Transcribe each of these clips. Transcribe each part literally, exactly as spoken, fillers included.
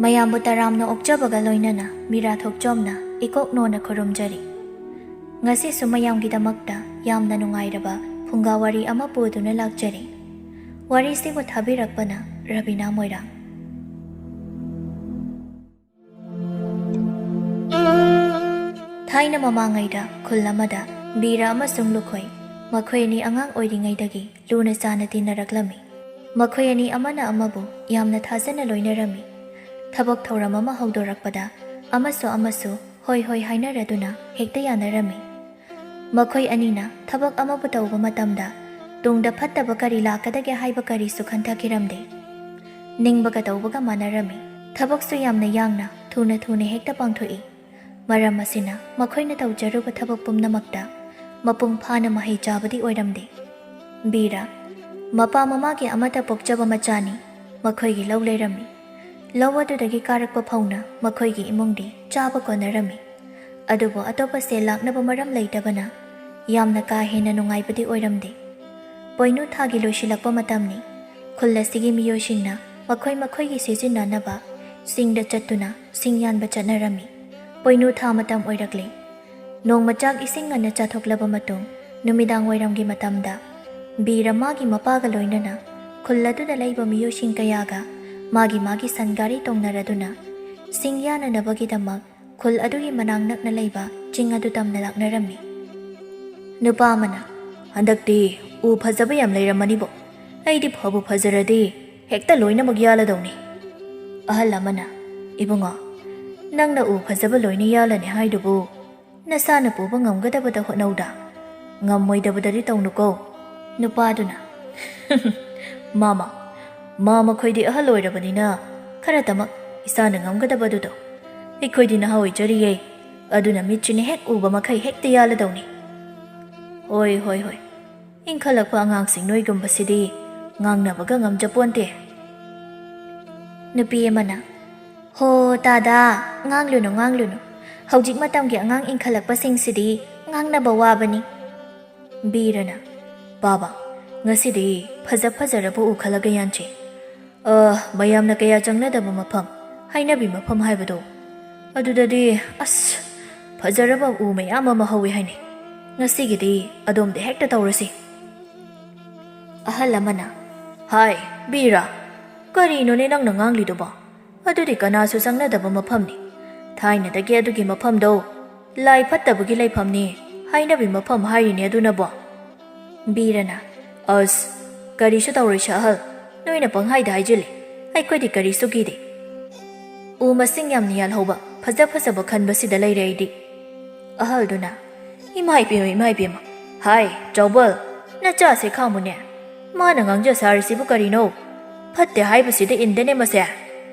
ꯃꯌꯥꯝꯕꯨ ꯇꯔꯥꯝꯅ ꯑꯣꯛꯆꯕꯒ ꯂꯣꯏꯅꯅ ꯃꯤꯔꯥ ꯊꯣꯛꯆꯣꯝꯅ ꯏꯀꯣꯛ ꯅꯣꯟꯅ ꯈꯨꯔꯨꯝꯖꯔꯤ꯫ ꯉꯁꯤꯁꯨ ꯃꯌꯥꯝꯒꯤꯗꯃꯛꯇ ꯌꯥꯝꯅ ꯅꯨꯡꯉꯥꯏꯔꯕ ꯐꯨꯡꯒꯥ ꯋꯥꯔꯤ ꯑꯃ ꯄꯨꯗꯨꯅ ꯂꯥꯛꯆꯔꯤ꯫ ꯋꯥꯔꯤꯁꯤꯕꯨ ꯊꯥꯕꯤꯔꯛꯄꯅ ꯔꯕꯤꯅꯥ ꯃꯣꯏꯔꯥꯡ꯫ ꯊꯥꯏꯅ ꯃꯃꯥꯡꯉꯩꯗ ꯈꯨꯜ ꯑꯃꯗ ꯕꯤꯔ ꯑꯃꯁꯨꯡ ꯂꯨꯈꯣꯏ, ꯃꯈꯣꯏ ꯑꯅꯤ ꯑꯉꯥꯡ ꯑꯣꯏꯔꯤꯉꯩꯗꯒꯤ ꯂꯨꯅ ꯆꯥꯟꯅ ꯇꯤꯟꯅꯔꯛꯂꯝꯃꯤ꯫ ꯃꯈꯣꯏ ꯑꯅꯤ ꯑꯃꯅ ꯑꯃꯕꯨ ꯌꯥꯝꯅ ꯊꯥꯖꯅ ꯂꯣꯏꯅꯔꯝꯃꯤ꯫ ꯊꯕꯛ ꯊꯧꯔꯝ ꯑꯃ ꯍꯧꯗꯣꯔꯛꯄꯗ ꯑꯃꯁꯨ ꯑꯃꯁꯨ ꯍꯣꯏ ꯍꯣꯏ ꯍꯥꯏꯅꯔꯗꯨꯅ ꯍꯦꯛꯇ ꯌꯥꯅꯔꯝꯃꯤ꯫ ꯃꯈꯣꯏ ꯑꯅꯤꯅ ꯊꯕꯛ ꯑꯃꯕꯨ ꯇꯧꯕ ꯃꯇꯝꯗ ꯇꯨꯡꯗ ꯐꯠꯇꯕ ꯀꯔꯤ ꯂꯥꯛꯀꯗꯒꯦ ꯍꯥꯏꯕ ꯀꯔꯤꯁꯨ ꯈꯟꯊꯈꯤꯔꯝꯗꯦ꯫ ꯅꯤꯡꯕꯒ ꯇꯧꯕꯒ ꯃꯥꯟꯅꯔꯝꯃꯤ꯫ ꯊꯕꯛꯁꯨ ꯌꯥꯝꯅ ꯌꯥꯡꯅ, ꯊꯨꯅ ꯊꯨꯅ ꯍꯦꯛꯇ ꯄꯥꯡꯊꯣꯛꯏ꯫ ꯃꯔꯝ ꯑꯁꯤꯅ ꯃꯈꯣꯏꯅ ꯇꯧꯖꯔꯨꯕ ꯊꯕꯛ ꯄꯨꯝꯅꯃꯛꯇ ꯃꯄꯨꯡ ꯐꯥꯅ ꯃꯍꯩ ꯆꯥꯕꯗꯤ ꯑꯣꯏꯔꯝꯗꯦ꯫ ꯕꯤꯔ, ꯃꯄꯥ ꯃꯃꯥꯒꯤ ꯑꯃꯠꯇ ꯄꯣꯛꯆꯕ ꯃꯆꯥꯅꯤ꯫ ꯃꯈꯣꯏꯒꯤ ꯂꯧ ꯂꯩꯔꯝꯃꯤ꯫ ꯂꯧ ꯑꯗꯨꯗꯒꯤ ꯀꯥꯔꯛꯄ ꯐꯥꯎꯅ ꯃꯈꯣꯏꯒꯤ ꯏꯃꯨꯡꯗꯤ ꯆꯥꯕ ꯀꯣꯟꯅꯔꯝꯃꯤ꯫ ꯑꯗꯨꯕꯨ ꯑꯇꯣꯞꯄ ꯁꯦꯜ ꯂꯥꯛꯅꯕ ꯃꯔꯝ ꯂꯩꯇꯕꯅ ꯌꯥꯝꯅ ꯀꯥ ꯍꯦꯟꯅ ꯅꯨꯡꯉꯥꯏꯕꯗꯤ ꯑꯣꯏꯔꯝꯗꯦ꯫ ꯄꯣꯏꯅꯨ ꯊꯥꯒꯤ ꯂꯣꯏꯁꯤꯜꯂꯛꯄ ꯃꯇꯝꯅꯤ꯫ ꯈꯨꯜ ꯑꯁꯤꯒꯤ ꯃꯤꯑꯣꯏꯁꯤꯡꯅ ꯃꯈꯣꯏ ꯃꯈꯣꯏꯒꯤ ꯁꯤꯖꯤꯟꯅꯅꯕ ꯆꯤꯡꯗ ꯆꯠꯇꯨꯅ ꯁꯤꯡ ꯌꯥꯟꯕ ꯆꯠꯅꯔꯝꯃꯤ꯫ ꯄꯣꯏꯅꯨ ꯊꯥ ꯃꯇꯝ ꯑꯣꯏꯔꯛꯂꯦ꯫ ꯅꯣꯡꯃ ꯆꯥꯛ ꯏꯁꯤꯡ ꯉꯟꯅ ꯆꯥꯊꯣꯛꯂꯕ ꯃꯇꯨꯡ, ꯅꯨꯃꯤꯗꯥꯡ ꯋꯥꯏꯔꯝꯒꯤ ꯃꯇꯝꯗ ꯕꯤꯔ ꯃꯥꯒꯤ ꯃꯄꯥꯒ ꯂꯣꯏꯅꯅ ꯈꯨꯜ ꯑꯗꯨꯗ ꯂꯩꯕ ꯃꯤꯑꯣꯏꯁꯤꯡ ꯀꯌꯥꯒ ꯃꯥꯒꯤ ꯃꯥꯒꯤ ꯁꯟ ꯒꯥꯔꯤ ꯇꯣꯡꯅꯔꯗꯨꯅ ꯁꯤꯡ ꯌꯥꯅꯅꯕꯒꯤꯗꯃꯛ ꯈꯨꯜ ꯑꯗꯨꯒꯤ ꯃꯅꯥꯛ ꯅꯛꯅ ꯂꯩꯕ ꯆꯤꯡ ꯑꯗꯨ ꯇꯝꯅ ꯂꯥꯛꯅꯔꯝꯃꯤ꯫ ꯅꯨꯄꯥ ꯑꯃꯅ, "ꯍꯟꯗꯛꯇꯤ ꯎ ꯐꯖꯕ ꯌꯥꯝ ꯂꯩꯔꯝꯃꯅꯤꯕꯣ꯫ ꯑꯩꯗꯤ ꯐꯕꯨ ꯐꯖꯔꯗꯤ ꯍꯦꯛꯇ ꯂꯣꯏꯅꯃꯛ ꯌꯥꯜꯂꯗꯧꯅꯤ꯫" ꯑꯍꯜ ꯑꯃꯅ, "ꯏꯕꯨꯡꯉꯣ, ꯅꯪꯅ ꯎ ꯐꯖꯕ ꯂꯣꯏꯅ ꯌꯥꯜꯂꯅꯤ ꯍꯥꯏꯗꯨꯕꯨ ꯅꯁꯥꯅ ꯄꯨꯕ ꯉꯝꯒꯗꯕꯗ ꯍꯣꯠꯅꯧꯗ, ꯉꯝꯃꯣꯏꯗꯕꯗꯗꯤ ꯇꯧꯅꯨꯀꯣ꯫" ꯅꯨꯄꯥꯗꯨꯅ, "ꯃꯥꯃ, ꯃꯥ ꯃꯈꯣꯏꯗꯤ ꯑꯍꯜ ꯑꯣꯏꯔꯕꯅꯤꯅ ꯈꯔꯇꯃꯛ ꯏꯁꯥꯅ ꯉꯝꯒꯗꯕꯗꯨ ꯇꯧ꯫ ꯑꯩꯈꯣꯏꯗꯤ ꯅꯍꯥ ꯑꯣꯏꯖꯔꯤꯌꯦ, ꯑꯗꯨꯅ ꯃꯤꯠꯁꯤꯅ ꯍꯦꯛ ꯎꯕ ꯃꯈꯩ ꯍꯦꯛꯇ ꯌꯥꯜꯂꯗꯧꯅꯤ꯫" "ꯍꯣꯏ, ꯍꯣꯏ, ꯍꯣꯏ꯫ ꯏꯟꯈꯠꯂꯛꯄ ꯑꯉꯥꯡꯁꯤꯡ ꯅꯣꯏꯒꯨꯝꯕꯁꯤꯗꯤ ꯉꯥꯡꯅꯕꯒ ꯉꯝꯖꯄꯣꯟꯇꯦ꯫" ꯅꯨꯄꯤ ꯑꯃꯅ, "ꯍꯣ, ꯇꯥꯗ, ꯉꯥꯡꯂꯨꯅꯨ, ꯉꯥꯡꯂꯨꯅꯨ꯫ ꯍꯧꯖꯤꯛ ꯃꯇꯝꯒꯤ ꯑꯉꯥꯡ ꯏꯟꯈꯠꯂꯛꯄꯁꯤꯡꯁꯤꯗꯤ ꯉꯥꯡꯅꯕ ꯋꯥꯕꯅꯤ꯫" ꯕꯤꯔꯅ, "ꯕꯥꯕꯥ, ꯉꯁꯤꯗꯤ ꯐꯖ ꯐꯖꯔꯕ ꯎ ꯈꯜꯂꯒ ꯌꯥꯟꯁꯤ꯫ ꯑ, ꯃꯌꯥꯝꯅ ꯀꯌꯥ ꯆꯪꯅꯗꯕ ꯃꯐꯝ, ꯍꯥꯏꯅꯕꯤ ꯃꯐꯝ ꯍꯥꯏꯕꯗꯣ, ꯑꯗꯨꯗꯗꯤ ꯑꯁ, ꯐꯖꯔꯕ ꯎ ꯃꯌꯥꯝ ꯑꯃ ꯍꯧꯋꯤ ꯍꯥꯏꯅꯦ꯫ ꯉꯁꯤꯒꯤꯗꯤ ꯑꯗꯣꯝꯗ ꯍꯦꯛꯇ ꯇꯧꯔꯁꯤ꯫ ꯑꯍꯜ ꯑꯃꯅ, "ꯍꯥꯏ, ꯕꯤꯔꯥ, ꯀꯔꯤꯅꯣꯅꯦ ꯅꯪꯅ ꯉꯥꯡꯂꯤꯗꯨꯕꯣ? ꯑꯗꯨꯗꯤ ꯀꯅꯥꯁꯨ ꯆꯪꯅꯗꯕ ꯃꯐꯝꯅꯤ꯫ ꯊꯥꯏꯅꯗꯒꯤ ꯑꯗꯨꯒꯤ ꯃꯐꯝꯗꯣ ꯂꯥꯏ ꯐꯠꯇꯕꯒꯤ ꯂꯩꯐꯝꯅꯤ ꯍꯥꯏꯅꯕꯤ ꯃꯐꯝ ꯍꯥꯏꯔꯤꯅꯦ ꯑꯗꯨꯅꯕꯣ?" ꯕꯤꯔꯅ, "ꯑꯁ, ꯀꯔꯤꯁꯨ ꯇꯧꯔꯣꯏꯁꯦ ꯑꯍꯜ, ꯅꯣꯏꯅ ꯄꯪꯍꯥꯏꯗ ꯍꯥꯏꯖꯤꯜꯂꯤ, ꯑꯩꯈꯣꯏꯗꯤ ꯀꯔꯤꯁꯨ ꯀꯤꯗꯦ꯫ ꯎ ꯃꯁꯤꯡ ꯌꯥꯝꯅ ꯌꯥꯜꯍꯧꯕ ꯐꯖ ꯐꯖꯕ ꯈꯟꯕꯁꯤꯗ ꯂꯩꯔꯦ ꯑꯩꯗꯤ꯫" ꯑꯍꯜꯗꯨꯅ, "ꯏꯃꯥ ꯏꯕꯦꯝꯃ, ꯏꯃꯥ ꯏꯕꯦꯝꯃ, ꯍꯥꯏ, ꯆꯥꯎꯕꯜ, ꯅꯆꯥꯁꯦ ꯈꯥꯝꯃꯨꯅꯦ, ꯃꯥꯅ ꯉꯥꯡꯖ ꯁꯥꯔꯤꯁꯤꯕꯨ ꯀꯔꯤꯅꯣ? ꯐꯠꯇꯦ ꯍꯥꯏꯕꯁꯤꯗ ꯏꯟꯗꯦꯅꯦ ꯃꯁꯦ꯫"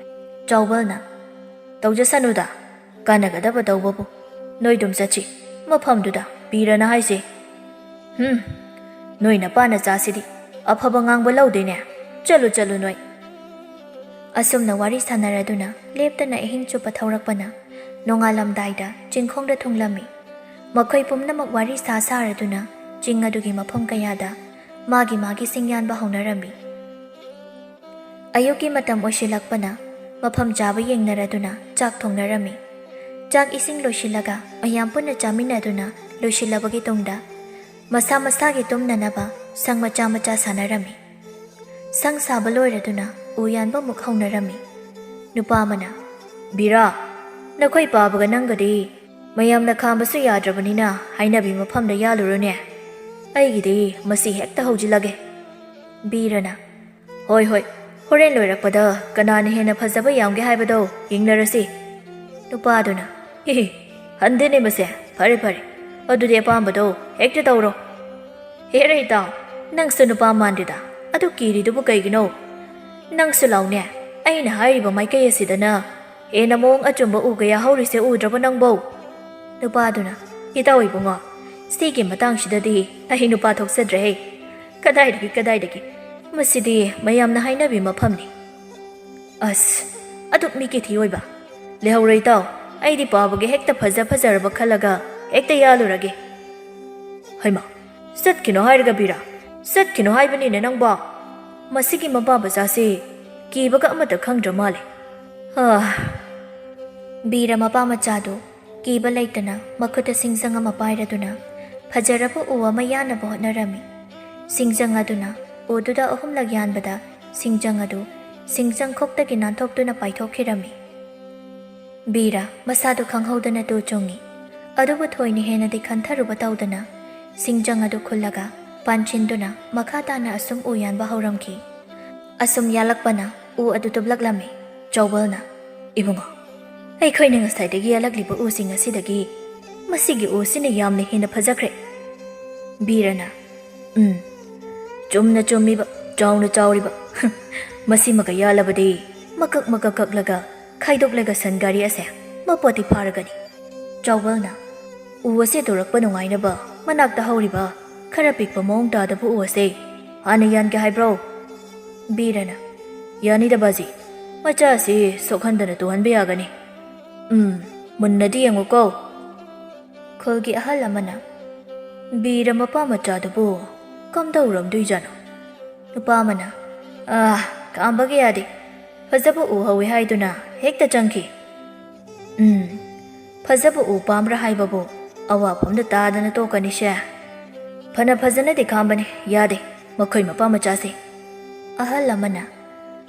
ꯆꯥꯎꯕꯜꯅ, "ꯇꯧꯖꯁꯅꯨꯗ, ꯀꯥꯟꯅꯒꯗꯕ ꯇꯧꯕꯕꯨ꯫ ꯅꯣꯏꯗꯨꯝ ꯆꯠꯁꯤ, ꯃꯐꯝꯗꯨꯗ ꯕꯤꯔꯅ ꯍꯥꯏꯁꯦ꯫" "ꯍꯨꯝ, ꯅꯣꯏ ꯅꯄꯥ ꯅꯆꯥꯁꯤꯗꯤ ꯑꯐꯕ ꯉꯥꯡꯕ ꯂꯧꯗꯦꯅꯦ꯫ ꯆꯠꯂꯨ, ꯆꯠꯂꯨ ꯅꯣꯏ꯫" ꯑꯁꯨꯝꯅ ꯋꯥꯔꯤ ꯁꯥꯟꯅꯔꯗꯨꯅ ꯂꯦꯞꯇꯅ ꯑꯍꯤꯡ ꯆꯨꯞꯄ ꯊꯧꯔꯛꯄꯅ ꯅꯣꯡꯉꯥꯜꯂꯝꯗꯥꯏꯗ ꯆꯤꯡꯈꯣꯡꯗ ꯊꯨꯡꯂꯝꯃꯤ꯫ ꯃꯈꯣꯏ ꯄꯨꯝꯅꯃꯛ ꯋꯥꯔꯤ ꯁꯥ ꯁꯥꯔꯗꯨꯅ ꯆꯤꯡ ꯑꯗꯨꯒꯤ ꯃꯐꯝ ꯀꯌꯥꯗ ꯃꯥꯒꯤ ꯃꯥꯒꯤ ꯁꯤꯡ ꯌꯥꯟꯕ ꯍꯧꯅꯔꯝꯃꯤ꯫ ꯑꯌꯨꯛꯀꯤ ꯃꯇꯝ ꯑꯣꯏꯁꯤꯜꯂꯛꯄꯅ ꯃꯐꯝ ꯆꯥꯕ ꯌꯦꯡꯅꯔꯗꯨꯅ ꯆꯥꯛ ꯊꯣꯡꯅꯔꯝꯃꯤ꯫ ꯆꯥꯛ ꯏꯁꯤꯡ ꯂꯣꯏꯁꯤꯜꯂꯒ ꯃꯌꯥꯝ ꯄꯨꯟꯅ ꯆꯥꯃꯤꯟꯅꯗꯨꯅ ꯂꯣꯏꯁꯤꯜꯂꯕꯒꯤ ꯇꯨꯡꯗ ꯃꯁꯥ ꯃꯁꯥꯒꯤ ꯇꯨꯝꯅꯅꯕ ꯁꯪ ꯃꯆꯥ ꯃꯆꯥ ꯁꯥꯟꯅꯔꯝꯃꯤ꯫ ꯁꯪ ꯁꯥꯕ ꯂꯣꯏꯔꯗꯨꯅ ꯎ ꯌꯥꯟꯕ ꯑꯃꯨꯛ ꯍꯧꯅꯔꯝꯃꯤ꯫ ꯅꯨꯄꯥ ꯑꯃꯅ, "ꯕꯤꯔꯥ, ꯅꯈꯣꯏ ꯄꯥꯕꯒ ꯅꯪꯒꯗꯤ ꯃꯌꯥꯝꯅ ꯈꯥꯝꯕꯁꯨ ꯌꯥꯗ꯭ꯔꯕꯅꯤꯅ ꯍꯥꯏꯅꯕꯤ ꯃꯐꯝꯗ ꯌꯥꯜꯂꯨꯔꯣꯅꯦ꯫ ꯑꯩꯒꯤꯗꯤ ꯃꯁꯤ ꯍꯦꯛꯇ ꯍꯧꯖꯤꯜꯂꯒꯦ꯫" ꯕꯤꯔꯅ, "ꯍꯣꯏ, ꯍꯣꯏ, ꯍꯣꯔꯦꯟ ꯂꯣꯏꯔꯛꯄꯗ ꯀꯅꯥꯅ ꯍꯦꯟꯅ ꯐꯖꯕ ꯌꯥꯝꯒꯦ ꯍꯥꯏꯕꯗꯣ ꯌꯦꯡꯅꯔꯁꯤ꯫" ꯅꯨꯄꯥꯗꯨꯅ, "ꯍꯤ ꯍꯤ, ꯍꯟꯗꯦꯅꯦ ꯃꯁꯦ, ꯐꯔꯦ ꯐꯔꯦ, ꯑꯗꯨꯗꯤ ꯑꯄꯥꯝꯕꯗꯣ ꯍꯦꯛꯇ ꯇꯧꯔꯣ꯫" "ꯍꯦꯔꯦ ꯏꯇꯥꯎ, ꯅꯪꯁꯨ ꯅꯨꯄꯥ ꯃꯥꯟꯗꯦꯗ, ꯑꯗꯨ ꯀꯤꯔꯤꯗꯨꯕꯨ ꯀꯩꯒꯤꯅꯣ? ꯅꯪꯁꯨ ꯂꯥꯎꯅꯦ, ꯑꯩꯅ ꯍꯥꯏꯔꯤꯕ ꯃꯥꯏꯀꯩ ꯑꯁꯤꯗꯅ ꯍꯦꯟꯅ ꯃꯑꯣꯡ ꯑꯆꯨꯝꯕ ꯎ ꯀꯌꯥ ꯍꯧꯔꯤꯁꯦ ꯎꯗ꯭ꯔꯕꯣ ꯅꯪꯕꯣ?" ꯅꯨꯄꯥꯗꯨꯅ, "ꯏꯇꯥꯎ ꯏꯕꯨꯡꯉꯣ, ꯁꯤꯒꯤ ꯃꯇꯥꯡꯁꯤꯗꯗꯤ ꯑꯩ ꯅꯨꯄꯥ ꯊꯣꯛꯆꯗ꯭ꯔꯦꯍꯦ꯫ ꯀꯗꯥꯏꯗꯒꯤ, ꯀꯗꯥꯏꯗꯒꯤ? ꯃꯁꯤꯗꯤ ꯃꯌꯥꯝꯅ ꯍꯥꯏꯅꯕꯤ ꯃꯐꯝꯅꯤ꯫" "ꯑꯁ, ꯑꯗꯨꯛ ꯃꯤ ꯀꯤꯊꯤ ꯑꯣꯏꯕ꯫ ꯂꯩꯍꯧꯔꯣ ꯏꯇꯥꯎ, ꯑꯩꯗꯤ ꯄꯥꯕꯒꯤ ꯍꯦꯛꯇ ꯐꯖ ꯐꯖꯔꯕ ꯈꯜꯂꯒ ꯍꯦꯛꯇ ꯌꯥꯜꯂꯨꯔꯒꯦ꯫" "ꯍꯩꯃꯥ, ꯆꯠꯈꯤꯅꯣ ꯍꯥꯏꯔꯒ ꯕꯤꯔꯥ, ꯆꯠꯈꯤꯅꯣ ꯍꯥꯏꯕꯅꯤꯅꯦ ꯅꯪꯕꯣ꯫ ꯃꯁꯤꯒꯤ ꯃꯄꯥ ꯃꯆꯥꯁꯤ ꯀꯤꯕꯒ ꯑꯃꯠꯇ ꯈꯪꯗ꯭ꯔ ꯃꯥꯜꯂꯦ꯫ ꯑꯥ꯫ ꯕꯤꯔ ꯃꯄꯥ ꯃꯆꯥꯗꯨ ꯀꯤꯕ ꯂꯩꯇꯅ ꯃꯈꯨꯠꯇ ꯁꯤꯡꯖꯪ ꯑꯃ ꯄꯥꯏꯔꯗꯨꯅ ꯐꯖꯔꯕ ꯎ ꯑꯃ ꯌꯥꯟꯅꯕ ꯍꯣꯠꯅꯔꯝꯃꯤ꯫ ꯁꯤꯡꯖꯪ ꯑꯗꯨꯅ ꯎꯗꯨꯗ ꯑꯍꯨꯝꯂꯛ ꯌꯥꯟꯕꯗ ꯁꯤꯡꯖꯪ ꯑꯗꯨ ꯁꯤꯡꯖꯪ ꯈꯣꯛꯇꯒꯤ ꯅꯥꯟꯊꯣꯛꯇꯨꯅ ꯄꯥꯏꯊꯣꯛꯈꯤꯔꯝꯃꯤ꯫ ꯕꯤꯔ ꯃꯁꯥꯗꯨ ꯈꯪꯍꯧꯗꯅ ꯇꯨ ꯆꯨꯡꯉꯤ꯫ ꯑꯗꯨꯕꯨ ꯊꯣꯏꯅ ꯍꯦꯟꯅꯗꯤ ꯈꯟꯊꯔꯨꯕ ꯇꯧꯗꯅ ꯁꯤꯡꯖꯪ ꯑꯗꯨ ꯈꯨꯜꯂꯒ ꯄꯥꯟꯁꯤꯟꯗꯨꯅ ꯃꯈꯥ ꯇꯥꯅ ꯑꯁꯨꯝ ꯎ ꯌꯥꯟꯕ ꯍꯧꯔꯝꯈꯤ꯫ ꯑꯁꯨꯝ ꯌꯥꯜꯂꯛꯄꯅ ꯎ ꯑꯗꯨ ꯇꯨꯞꯂꯛꯂꯝꯃꯤ꯫ ꯆꯧꯕꯜꯅ, "ꯏꯕꯨꯡꯉꯣ, ꯑꯩꯈꯣꯏꯅ ꯉꯁꯥꯏꯗꯒꯤ ꯌꯥꯜꯂꯛꯂꯤꯕ ꯎꯁꯤꯡ ꯑꯁꯤꯗꯒꯤ ꯃꯁꯤꯒꯤ ꯎꯁꯤꯅ ꯌꯥꯝꯅ ꯍꯦꯟꯅ ꯐꯖꯈ꯭ꯔꯦ꯫" ꯕꯤꯔꯅ, "ꯎꯝ, ꯆꯨꯝꯅ ꯆꯨꯝꯃꯤꯕ, ꯆꯥꯎꯅ ꯆꯥꯎꯔꯤꯕ꯫ ꯃꯁꯤꯃꯒ ꯌꯥꯜꯂꯕꯗꯤ ꯃꯀꯛ ꯃꯀꯛ ꯀꯛꯂꯒ ꯈꯥꯏꯗꯣꯛꯂꯒ ꯁꯟ ꯒꯥꯔꯤ ꯑꯁꯦ ꯃꯄꯣꯠꯇꯤ ꯐꯥꯔꯒꯅꯤ꯫" ꯆꯧꯕꯜꯅ, "ꯎ ꯑꯁꯦ ꯇꯧꯔꯛꯄ ꯅꯨꯡꯉꯥꯏꯅꯕ ꯃꯅꯥꯛꯇ ꯍꯧꯔꯤꯕ ꯈꯔ ꯄꯤꯛꯄ ꯃꯑꯣꯡ ꯇꯥꯗꯕ ꯎ ꯑꯁꯦ ꯍꯥꯟꯅ ꯌꯥꯟꯒꯦ ꯍꯥꯏꯕ꯭ꯔꯣ?" ꯕꯤꯔꯅ, "ꯌꯥꯅꯤꯗ ꯕꯥꯖꯤ, ꯃꯆꯥ ꯑꯁꯤ ꯁꯣꯛꯍꯟꯗꯅ ꯇꯨꯍꯟꯕ ꯌꯥꯒꯅꯤ꯫ ꯎꯝ, ꯃꯨꯟꯅꯗꯤ ꯌꯦꯡꯉꯨꯀꯣ꯫" ꯈꯨꯜꯒꯤ ꯑꯍꯜ ꯑꯃꯅ, "ꯕꯤꯔ ꯃꯄꯥ ꯃꯆꯥꯗꯨꯕꯨ ꯀꯝꯗꯧꯔꯝꯗꯣꯏꯖꯥꯠꯅꯣ?" ꯅꯨꯄꯥ ꯑꯃꯅ, "ꯑꯥ, ꯈꯥꯝꯕꯒ ꯌꯥꯗꯦ꯫ ꯐꯖꯕ ꯎ ꯍꯧꯋꯤ ꯍꯥꯏꯗꯨꯅ ꯍꯦꯛꯇ ꯆꯪꯈꯤ꯫" ꯎꯝ, ꯐꯖꯕ ꯎ ꯄꯥꯝꯕ꯭ꯔꯥ ꯍꯥꯏꯕꯕꯨ ꯑꯋꯥꯐꯝꯗ ꯇꯥꯗꯅ ꯇꯣꯛꯀꯅꯤꯁꯦ꯫ ꯐꯅ ꯐꯖꯅꯗꯤ ꯈꯥꯝꯕꯅꯤ, ꯌꯥꯗꯦ ꯃꯈꯣꯏ ꯃꯄꯥ ꯃꯆꯥꯁꯦ꯫ ꯑꯍꯜ ꯑꯃꯅ,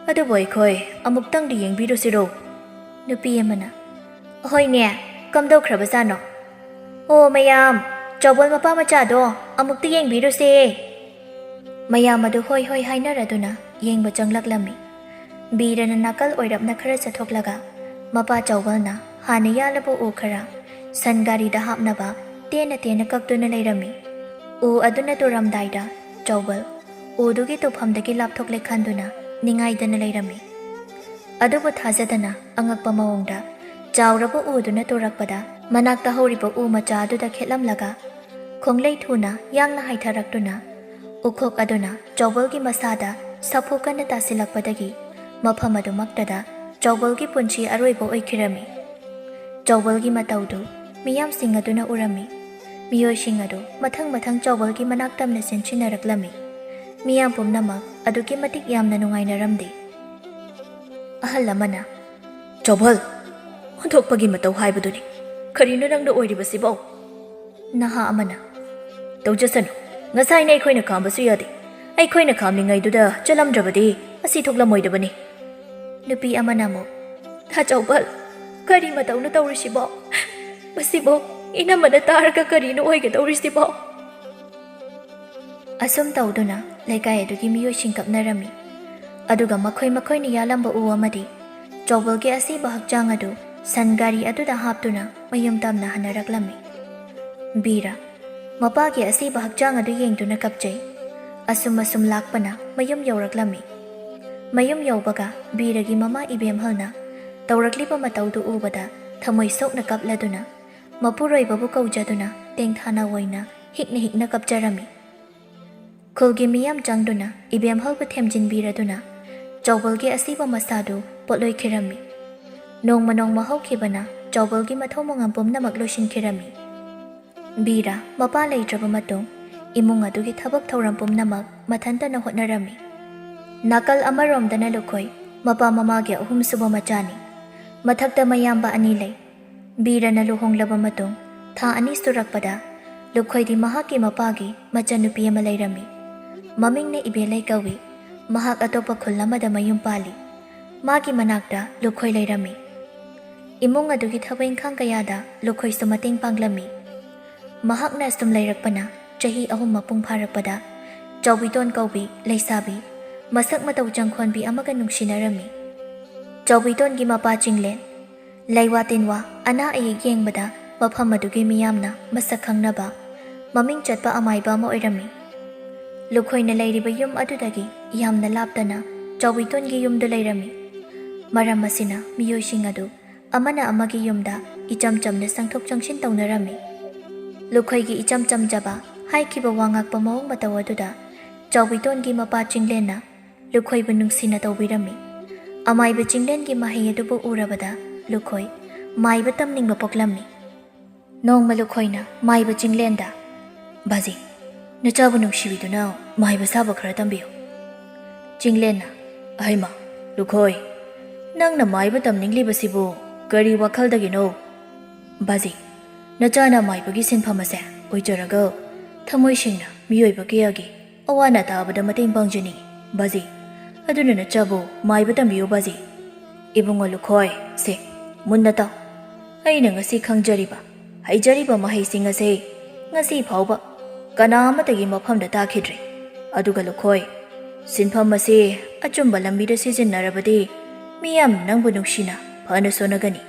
"ꯑꯗꯨꯕꯨ ꯑꯩꯈꯣꯏ ꯑꯃꯨꯛꯇꯪꯗꯤ ꯌꯦꯡꯕꯤꯔꯨꯁꯤꯔꯣ?" ꯅꯨꯄꯤ ꯑꯃꯅ, "ꯍꯣꯏꯅꯦ, ꯀꯝꯗꯧꯈ꯭ꯔꯕꯖꯥꯠꯅꯣ? ꯑꯣ ꯃꯌꯥꯝ, ꯆꯧꯕꯜ ꯃꯄꯥ ꯃꯆꯥꯗꯣ ꯑꯃꯨꯛꯇ ꯌꯦꯡꯕꯤꯔꯨꯁꯦ꯫" ꯃꯌꯥꯝ ꯑꯗꯨ ꯍꯣꯏ ꯍꯣꯏ ꯍꯥꯏꯅꯔꯗꯨꯅ ꯌꯦꯡꯕ ꯆꯪꯂꯛꯂꯝꯃꯤ꯫ ꯕꯤꯔꯅ ꯅꯥꯀꯜ ꯑꯣꯏꯔꯞꯅ ꯈꯔ ꯆꯠꯊꯣꯛꯂꯒ ꯃꯄꯥ ꯆꯧꯕꯜꯅ ꯍꯥꯟꯅ ꯌꯥꯜꯂꯕ ꯎ ꯈꯔ ꯁꯟ ꯒꯥꯔꯤꯗ ꯍꯥꯞꯅꯕ ꯇꯦꯟꯅ ꯇꯦꯟꯅ ꯀꯛꯇꯨꯅ ꯂꯩꯔꯝꯃꯤ꯫ ꯎ ꯑꯗꯨꯅ ꯇꯨꯔꯝꯗꯥꯏꯗ ꯆꯧꯕꯜ ꯎꯗꯨꯒꯤ ꯇꯨꯐꯝꯗꯒꯤ ꯂꯥꯞꯊꯣꯛꯂꯦ ꯈꯟꯗꯨꯅ ꯅꯤꯡꯉꯥꯏꯗꯅ ꯂꯩꯔꯝꯃꯤ꯫ ꯑꯗꯨꯕꯨ ꯊꯥꯖꯗꯅ ꯑꯉꯛꯄ ꯃꯑꯣꯡꯗ ꯆꯥꯎꯔꯕ ꯎꯗꯨꯅ ꯇꯨꯔꯛꯄꯗ ꯃꯅꯥꯛꯇ ꯍꯧꯔꯤꯕ ꯎ ꯃꯆꯥ ꯑꯗꯨꯗ ꯈꯦꯠꯂꯝꯂꯒ ꯈꯣꯡꯂꯩ ꯊꯨꯅ ꯌꯥꯡꯅ ꯍꯥꯏꯊꯔꯛꯇꯨꯅ ꯎꯈꯣꯛ ꯑꯗꯨꯅ ꯆꯧꯕꯜꯒꯤ ꯃꯁꯥꯗ ꯁꯥꯐꯨ ꯀꯟꯅ ꯇꯥꯁꯤꯜꯂꯛꯄꯗꯒꯤ ꯃꯐꯝ ꯑꯗꯨꯃꯛꯇꯗ ꯆꯧꯕꯜꯒꯤ ꯄꯨꯟꯁꯤ ꯑꯔꯣꯏꯕ ꯑꯣꯏꯈꯤꯔꯝꯃꯤ꯫ ꯆꯧꯕꯜꯒꯤ ꯃꯇꯧꯗꯨ ꯃꯤꯌꯥꯝꯁꯤꯡ ꯑꯗꯨꯅ ꯎꯔꯝꯃꯤ꯫ ꯃꯤꯑꯣꯏꯁꯤꯡ ꯑꯗꯨ ꯃꯊꯪ ꯃꯊꯪ ꯆꯧꯕꯜꯒꯤ ꯃꯅꯥꯛ ꯇꯝꯅ ꯆꯦꯟꯁꯤꯟꯅꯔꯛꯂꯝꯃꯤ꯫ ꯃꯤꯌꯥꯝ ꯄꯨꯝꯅꯃꯛ ꯑꯗꯨꯛꯀꯤ ꯃꯇꯤꯛ ꯌꯥꯝꯅ ꯅꯨꯡꯉꯥꯏꯅꯔꯝꯗꯦ꯫ ꯑꯍꯜ ꯑꯃꯅ, "ꯆꯥꯎꯕꯜ, ꯑꯣꯟꯊꯣꯛꯄꯒꯤ ꯃꯇꯧ ꯍꯥꯏꯕꯗꯨꯅꯤ꯫ ꯀꯔꯤꯅꯣ ꯅꯪꯅ ꯑꯣꯏꯔꯤꯕꯁꯤꯕꯣ?" ꯅꯍꯥ ꯑꯃꯅ, "ꯇꯧꯖꯁꯅꯨ, ꯉꯁꯥꯏꯅ ꯑꯩꯈꯣꯏꯅ ꯈꯥꯝꯕꯁꯨ ꯌꯥꯗꯦ꯫ ꯑꯩꯈꯣꯏꯅ ꯈꯥꯝꯂꯤꯉꯩꯗꯨꯗ ꯆꯠꯂꯝꯗ꯭ꯔꯕꯗꯤ ꯑꯁꯤ ꯊꯣꯛꯂꯝꯃꯣꯏꯗꯕꯅꯤ꯫" ꯅꯨꯄꯤ ꯑꯃꯅ ꯑꯃꯨꯛ, "ꯅꯆꯥꯎꯕꯜ, ꯀꯔꯤ ꯃꯇꯧꯅꯣ ꯇꯧꯔꯤꯁꯤꯕꯣ? ꯃꯁꯤꯕꯨ ꯏꯅꯝꯃꯅ ꯇꯥꯔꯒ ꯀꯔꯤꯅꯣ ꯑꯣꯏꯒꯗꯧꯔꯤꯁꯤꯕꯣ?" ꯑꯁꯨꯝ ꯇꯧꯗꯨꯅ ꯂꯩꯀꯥꯏ ꯑꯗꯨꯒꯤ ꯃꯤꯑꯣꯏꯁꯤꯡ ꯀꯞꯅꯔꯝꯃꯤ꯫ ꯑꯗꯨꯒ ꯃꯈꯣꯏ ꯃꯈꯣꯏꯅ ꯌꯥꯜꯂꯝꯕ ꯎ ꯑꯃꯗꯤ ꯆꯥꯎꯕꯜꯒꯤ ꯑꯁꯤꯕ ꯍꯛꯆꯥꯡ ꯑꯗꯨ ꯁꯟ ꯒꯥꯔꯤ ꯑꯗꯨꯗ ꯍꯥꯞꯇꯨꯅ ꯃꯌꯨꯝ ꯇꯝꯅ ꯍꯟꯅꯔꯛꯂꯝꯃꯤ꯫ ꯕꯤꯔ ꯃꯄꯥꯒꯤ ꯑꯁꯤꯕ ꯍꯛꯆꯥꯡ ꯑꯗꯨ ꯌꯦꯡꯗꯨꯅ ꯀꯞꯆꯩ꯫ ꯑꯁꯨꯝ ꯑꯁꯨꯝ ꯂꯥꯛꯄꯅ ꯃꯌꯨꯝ ꯌꯧꯔꯛꯂꯝꯃꯤ꯫ ꯃꯌꯨꯝ ꯌꯧꯕꯒ ꯕꯤꯔꯒꯤ ꯃꯃꯥ ꯏꯕꯦꯝꯍꯜꯅ ꯇꯧꯔꯛꯂꯤꯕ ꯃꯇꯧꯗꯨ ꯎꯕꯗ ꯊꯃꯣꯏ ꯁꯣꯛꯅ ꯀꯞꯂꯗꯨꯅ ꯃꯄꯨꯔꯣꯏꯕꯕꯨ ꯀꯧꯖꯗꯨꯅ ꯇꯦꯡꯊꯥꯅ ꯑꯣꯏꯅ ꯍꯤꯛꯅ ꯍꯤꯛꯅ ꯀꯞꯆꯔꯝꯃꯤ꯫ ꯈꯨꯜꯒꯤ ꯃꯤꯌꯥꯝ ꯆꯪꯗꯨꯅ ꯏꯕꯦꯝꯍꯜꯕꯨ ꯊꯦꯝꯖꯤꯟꯕꯤꯔꯗꯨꯅ ꯆꯥꯎꯕꯜꯒꯤ ꯑꯁꯤꯕ ꯃꯁꯥꯗꯨ ꯄꯣꯠꯂꯣꯏꯈꯤꯔꯝꯃꯤ꯫ ꯅꯣꯡꯃ ꯅꯣꯡꯃ ꯍꯧꯈꯤꯕꯅ ꯆꯥꯎꯕꯜꯒꯤ ꯃꯊꯧ ꯃꯉꯝ ꯄꯨꯝꯅꯃꯛ ꯂꯣꯏꯁꯤꯟꯈꯤꯔꯝꯃꯤ꯫ ꯕꯤꯔ ꯃꯄꯥ ꯂꯩꯇ꯭ꯔꯕ ꯃꯇꯨꯡ ꯏꯃꯨꯡ ꯑꯗꯨꯒꯤ ꯊꯕꯛ ꯊꯧꯔꯝ ꯄꯨꯝꯅꯃꯛ ꯃꯊꯟꯇꯅ ꯍꯣꯠꯅꯔꯝꯃꯤ꯫ ꯅꯥꯀꯜ ꯑꯃꯔꯣꯝꯗꯅ ꯂꯨꯈꯣꯏ ꯃꯄꯥ ꯃꯃꯥꯒꯤ ꯑꯍꯨꯝꯁꯨꯕ ꯃꯆꯥꯅꯤ꯫ ꯃꯊꯛꯇ ꯃꯌꯥꯝꯕ ꯑꯅꯤ ꯂꯩ꯫ ꯕꯤꯔꯅ ꯂꯨꯍꯣꯡꯂꯕ ꯃꯇꯨꯡ ꯊꯥ ꯑꯅꯤ ꯁꯨꯔꯛꯄꯗ ꯂꯨꯈꯣꯏꯗꯤ ꯃꯍꯥꯛꯀꯤ ꯃꯄꯥꯒꯤ ꯃꯆꯟꯅꯨꯄꯤ ꯑꯃ ꯂꯩꯔꯝꯃꯤ꯫ ꯃꯃꯤꯡꯅ ꯏꯕꯦꯂꯩ ꯀꯧꯏ꯫ ꯃꯍꯥꯛ ꯑꯇꯣꯞꯄ ꯈꯨꯜ ꯑꯃꯗ ꯃꯌꯨꯝ ꯄꯥꯜꯂꯤ꯫ ꯃꯥꯒꯤ ꯃꯅꯥꯛꯇ ꯂꯨꯈꯣꯏ ꯂꯩꯔꯝꯃꯤ꯫ ꯏꯃꯨꯡ ꯑꯗꯨꯒꯤ ꯊꯕꯛ ꯏꯪꯈꯥꯡ ꯀꯌꯥꯗ ꯂꯨꯈꯣꯏꯁꯨ ꯃꯇꯦꯡ ꯄꯥꯡꯂꯝꯃꯤ꯫ ꯃꯍꯥꯛꯅ ꯑꯁꯨꯝ ꯂꯩꯔꯛꯄꯅ ꯆꯍꯤ ꯑꯍꯨꯝ ꯃꯄꯨꯡ ꯐꯥꯔꯛꯄꯗ ꯆꯥꯎꯕꯤꯇꯣꯟ ꯀꯧꯕꯤ ꯂꯩꯁꯥꯕꯤ ꯃꯁꯛ ꯃꯇꯧ ꯆꯪꯈꯣꯟꯕꯤ ꯑꯃꯒ ꯅꯨꯡꯁꯤꯅꯔꯝꯃꯤ꯫ ꯆꯥꯎꯕꯤꯇꯣꯟꯒꯤ ꯃꯄꯥ ꯆꯤꯡꯂꯦꯟ ꯂꯩꯋꯥ ꯇꯤꯟꯋꯥ, ꯑꯅꯥ ꯑꯌꯦꯛ ꯌꯦꯡꯕꯗ ꯃꯐꯝ ꯑꯗꯨꯒꯤ ꯃꯤꯌꯥꯝꯅ ꯃꯁꯛ ꯈꯪꯅꯕ, ꯃꯃꯤꯡ ꯆꯠꯄ ꯑꯃꯥꯏꯕ ꯑꯃ ꯑꯣꯏꯔꯝꯃꯤ꯫ ꯂꯨꯈꯣꯏꯅ ꯂꯩꯔꯤꯕ ꯌꯨꯝ ꯑꯗꯨꯗꯒꯤ ꯌꯥꯝꯅ ꯂꯥꯞꯇꯅ ꯆꯥꯎꯕꯤꯇꯣꯟꯒꯤ ꯌꯨꯝꯗꯨ ꯂꯩꯔꯝꯃꯤ꯫ ꯃꯔꯝ ꯑꯁꯤꯅ ꯃꯤꯑꯣꯏꯁꯤꯡ ꯑꯗꯨ ꯑꯃꯅ ꯑꯃꯒꯤ ꯌꯨꯝꯗ ꯏꯆꯝ ꯆꯝꯅ ꯆꯪꯊꯣꯛ ꯆꯪꯁꯤꯟ ꯇꯧꯅꯔꯝꯃꯤ꯫ ꯂꯨꯈꯣꯏꯒꯤ ꯏꯆꯝ ꯆꯝꯖꯕ, ꯍꯥꯏꯈꯤꯕ ꯋꯥ ꯉꯥꯛꯄ ꯃꯑꯣꯡ ꯃꯇꯧ ꯑꯗꯨꯗ ꯆꯥꯎꯕꯤꯇꯣꯟꯒꯤ ꯃꯄꯥ ꯆꯤꯡꯂꯦꯟꯅ ꯂꯨꯈꯣꯏꯕꯨ ꯅꯨꯡꯁꯤꯅ ꯇꯧꯕꯤꯔꯝꯃꯤ꯫ ꯑꯃꯥꯏꯕ ꯆꯤꯡꯂꯦꯟꯒꯤ ꯃꯍꯩ ꯑꯗꯨꯕꯨ ꯎꯔꯕꯗ ꯂꯨꯈꯣꯏ ꯃꯥꯏꯕ ꯇꯝꯅꯤꯡꯕ ꯄꯣꯛꯂꯝꯃꯤ꯫ ꯅꯣꯡꯃ ꯂꯨꯈꯣꯏꯅ ꯃꯥꯏꯕ ꯆꯤꯡꯂꯦꯟꯗ, "ꯕꯥꯖꯤ, ꯅꯆꯥꯕꯨ ꯅꯨꯡꯁꯤꯕꯤꯗꯨꯅ ꯃꯥꯏꯕ ꯁꯥꯕ ꯈꯔ ꯇꯝꯕꯤꯌꯨ꯫" ꯆꯤꯡꯂꯦꯟꯅ, "ꯑꯍꯩꯃ, ꯂꯨꯈꯣꯏ, ꯅꯪꯅ ꯃꯥꯏꯕ ꯇꯝꯅꯤꯡꯂꯤꯕꯁꯤꯕꯨ ꯀꯔꯤ ꯋꯥꯈꯜꯗꯒꯤꯅꯣ? ꯕꯥꯖꯤ, ꯅꯆꯥꯅ ꯃꯥꯏꯕꯒꯤ ꯁꯤꯟꯐꯝ ꯑꯁꯦ ꯑꯣꯏꯖꯔꯒ ꯊꯃꯣꯏ ꯁꯦꯡꯅ ꯃꯤꯑꯣꯏꯕ ꯀꯌꯥꯒꯤ ꯑꯋꯥ ꯑꯅꯥ ꯇꯥꯕꯗ ꯃꯇꯦꯡ ꯄꯥꯡꯖꯅꯤꯡꯏ, ꯕꯥꯖꯤ꯫ ꯑꯗꯨꯅ ꯅꯆꯥꯕꯨ ꯃꯥꯏꯕ ꯇꯝꯕꯤꯌꯨ, ꯕꯥꯖꯤ꯫ ꯏꯕꯨꯡꯉꯣ ꯂꯨꯈꯣꯏ, ꯁꯦ, ꯃꯨꯟꯅ ꯇꯥꯎ꯫ ꯑꯩꯅ ꯉꯁꯤ ꯈꯪꯖꯔꯤꯕ, ꯍꯩꯖꯔꯤꯕ ꯃꯍꯩꯁꯤꯡ ꯑꯁꯦ ꯉꯁꯤ ꯐꯥꯎꯕ ꯀꯅꯥ ꯑꯃꯠꯇꯒꯤ ꯃꯐꯝꯗ ꯇꯥꯈꯤꯗ꯭ꯔꯤ꯫ ꯑꯗꯨꯒ ꯂꯨꯈꯣꯏ, ꯁꯤꯟꯐꯝ ꯑꯁꯤ ꯑꯆꯨꯝꯕ ꯂꯝꯕꯤꯗ ꯁꯤꯖꯤꯟꯅꯔꯕꯗꯤ ꯃꯤꯌꯥꯝ ꯅꯪꯕꯨ ꯅꯨꯡꯁꯤꯅ ꯐꯅ ꯁꯣꯟꯅꯒꯅꯤ꯫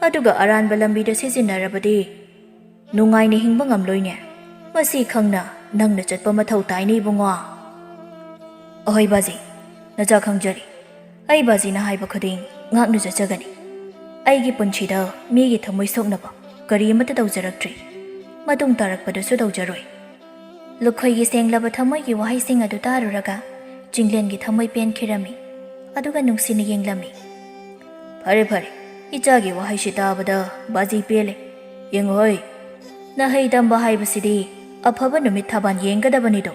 ꯑꯗꯨꯒ ꯑꯔꯥꯟꯕ ꯂꯝꯕꯤꯗ ꯁꯤꯖꯤꯟꯅꯔꯕꯗꯤ ꯅꯨꯡꯉꯥꯏꯅ ꯍꯤꯡꯕ ꯉꯝꯂꯣꯏꯅꯦ꯫ ꯃꯁꯤ ꯈꯪꯅ ꯅꯪꯅ ꯆꯠꯄ ꯃꯊꯧ ꯇꯥꯏꯅꯦ, ꯏꯕꯨꯡꯉꯣ꯫ ꯑꯍꯣꯏ ꯕꯥꯖꯤ, ꯅꯆꯥ ꯈꯪꯖꯔꯤ꯫ ꯑꯩ ꯕꯥꯖꯤꯅ ꯍꯥꯏꯕ ꯈꯨꯗꯤꯡ ꯉꯥꯛꯅ ꯆꯠꯆꯒꯅꯤ꯫ ꯑꯩꯒꯤ ꯄꯨꯟꯁꯤꯗ ꯃꯤꯒꯤ ꯊꯃꯣꯏ ꯁꯣꯛꯅꯕ ꯀꯔꯤ ꯑꯃꯠꯇ ꯇꯧꯖꯔꯛꯇ꯭ꯔꯤ꯫ ꯃꯇꯨꯡ ꯇꯥꯔꯛꯄꯗꯁꯨ ꯇꯧꯖꯔꯣꯏ꯫ ꯂꯨꯈꯣꯏꯒꯤ ꯁꯦꯡꯂꯕ ꯊꯃꯣꯏꯒꯤ ꯋꯥꯍꯩꯁꯤꯡ ꯑꯗꯨ ꯇꯥꯔꯨꯔꯒ ꯆꯤꯡꯂꯦꯟꯒꯤ ꯊꯃꯣꯏ ꯄꯦꯟꯈꯤꯔꯝꯃꯤ, ꯑꯗꯨꯒ ꯅꯨꯡꯁꯤꯅ ꯌꯦꯡꯂꯝꯃꯤ꯫ ꯐꯔꯦ, ꯐꯔꯦ, ꯏꯆꯥꯒꯤ ꯋꯥꯍꯩꯁꯤ ꯇꯥꯕꯗ ꯕꯥꯖꯤ ꯄꯦꯜꯂꯦ꯫ ꯌꯦꯡꯉꯨꯍꯣꯏ, ꯅꯍꯩ ꯇꯝꯕ ꯍꯥꯏꯕꯁꯤꯗꯤ ꯑꯐꯕ ꯅꯨꯃꯤꯠ ꯊꯥꯕꯥꯟ ꯌꯦꯡꯒꯗꯕꯅꯤꯗꯣ꯫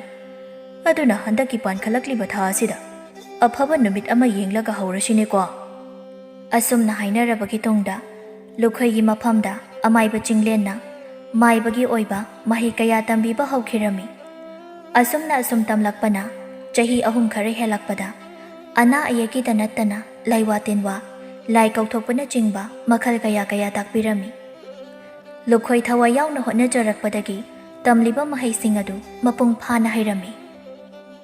ꯑꯗꯨꯅ ꯍꯟꯗꯛꯀꯤ ꯄꯥꯟꯈꯠꯂꯛꯂꯤꯕ ꯊꯥ ꯑꯁꯤꯗ ꯑꯐꯕ ꯅꯨꯃꯤꯠ ꯑꯃ ꯌꯦꯡꯂꯒ ꯍꯧꯔꯁꯤꯅꯦꯀꯣ꯫ ꯑꯁꯨꯝꯅ ꯍꯥꯏꯅꯔꯕꯒꯤ ꯇꯨꯡꯗ ꯂꯨꯈꯣꯏꯒꯤ ꯃꯐꯝꯗ ꯑꯃꯥꯏꯕ ꯆꯤꯡꯂꯦꯟꯅ ꯃꯥꯏꯕꯒꯤ ꯑꯣꯏꯕ ꯃꯍꯩ ꯀꯌꯥ ꯇꯝꯕꯤꯕ ꯍꯧꯈꯤꯔꯝꯃꯤ꯫ ꯑꯁꯨꯝꯅ ꯑꯁꯨꯝ ꯇꯝꯂꯛꯄꯅ ꯆꯍꯤ ꯑꯍꯨꯝ ꯈꯔ ꯍꯦꯜꯂꯛꯄꯗ ꯑꯅꯥ ꯑꯌꯦꯛꯀꯤꯗ ꯅꯠꯇꯅ ꯂꯥꯏꯋꯥ ꯇꯤꯟꯋꯥ, ꯂꯥꯏ ꯀꯧꯊꯣꯛꯄꯅꯆꯤꯡꯕ ꯃꯈꯜ ꯀꯌꯥ ꯀꯌꯥ ꯇꯥꯛꯄꯤꯔꯝꯃꯤ꯫ ꯂꯨꯈꯣꯏ ꯊꯋꯥꯏ ꯌꯥꯎꯅ ꯍꯣꯠꯅꯖꯔꯛꯄꯗꯒꯤ ꯇꯝꯂꯤꯕ ꯃꯍꯩꯁꯤꯡ ꯑꯗꯨ ꯃꯄꯨꯡ ꯐꯥꯅ ꯍꯩꯔꯝꯃꯤ꯫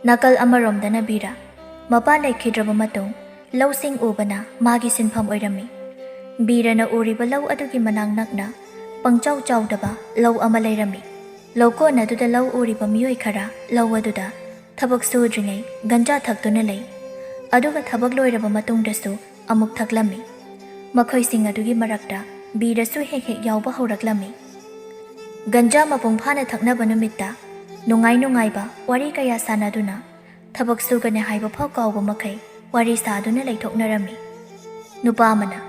ꯅꯥꯀꯜ ꯑꯃꯔꯣꯝꯗꯅ ꯕꯤꯔ, ꯃꯄꯥ ꯂꯩꯈꯤꯗ꯭ꯔꯕ ꯃꯇꯨꯡ ꯂꯧꯁꯤꯡ ꯎꯕꯅ ꯃꯥꯒꯤ ꯁꯤꯟꯐꯝ ꯑꯣꯏꯔꯝꯃꯤ꯫ ꯕꯤꯔꯅ ꯎꯔꯤꯕ ꯂꯧ ꯑꯗꯨꯒꯤ ꯃꯅꯥꯛ ꯅꯛꯅ ꯄꯪꯆꯥꯎ ꯆꯥꯎꯗꯕ ꯂꯧ ꯑꯃ ꯂꯩꯔꯝꯃꯤ꯫ ꯂꯧꯀꯣꯟ ꯑꯗꯨꯗ ꯂꯧ ꯎꯔꯤꯕ ꯃꯤꯑꯣꯏ ꯈꯔ ꯂꯧ ꯑꯗꯨꯗ ꯊꯕꯛ ꯁꯨꯗ꯭ꯔꯤꯉꯩ ꯒꯟꯖꯥ ꯊꯛꯇꯨꯅ ꯂꯩ꯫ ꯑꯗꯨꯒ ꯊꯕꯛ ꯂꯣꯏꯔꯕ ꯃꯇꯨꯡꯗꯁꯨ ꯑꯃꯨꯛ ꯊꯛꯂꯝꯃꯤ꯫ ꯃꯈꯣꯏꯁꯤꯡ ꯑꯗꯨꯒꯤ ꯃꯔꯛꯇ ꯕꯤꯔꯁꯨ ꯍꯦꯛ ꯍꯦꯛ ꯌꯥꯎꯕ ꯍꯧꯔꯛꯂꯝꯃꯤ꯫ ꯒꯟꯖꯥ ꯃꯄꯨꯡ ꯐꯥꯅ ꯊꯛꯅꯕ ꯅꯨꯃꯤꯠꯇ ꯅꯨꯡꯉꯥꯏ ꯅꯨꯡꯉꯥꯏꯕ ꯋꯥꯔꯤ ꯀꯌꯥ ꯁꯥꯟꯅꯗꯨꯅ ꯊꯕꯛ ꯁꯨꯒꯅꯤ ꯍꯥꯏꯕ ꯐꯥꯎ ꯀꯥꯎꯕ ꯃꯈꯩ ꯋꯥꯔꯤ ꯁꯥꯗꯨꯅ ꯂꯩꯊꯣꯛꯅꯔꯝꯃꯤ꯫ ꯅꯨꯄꯥ ꯑꯃꯅ,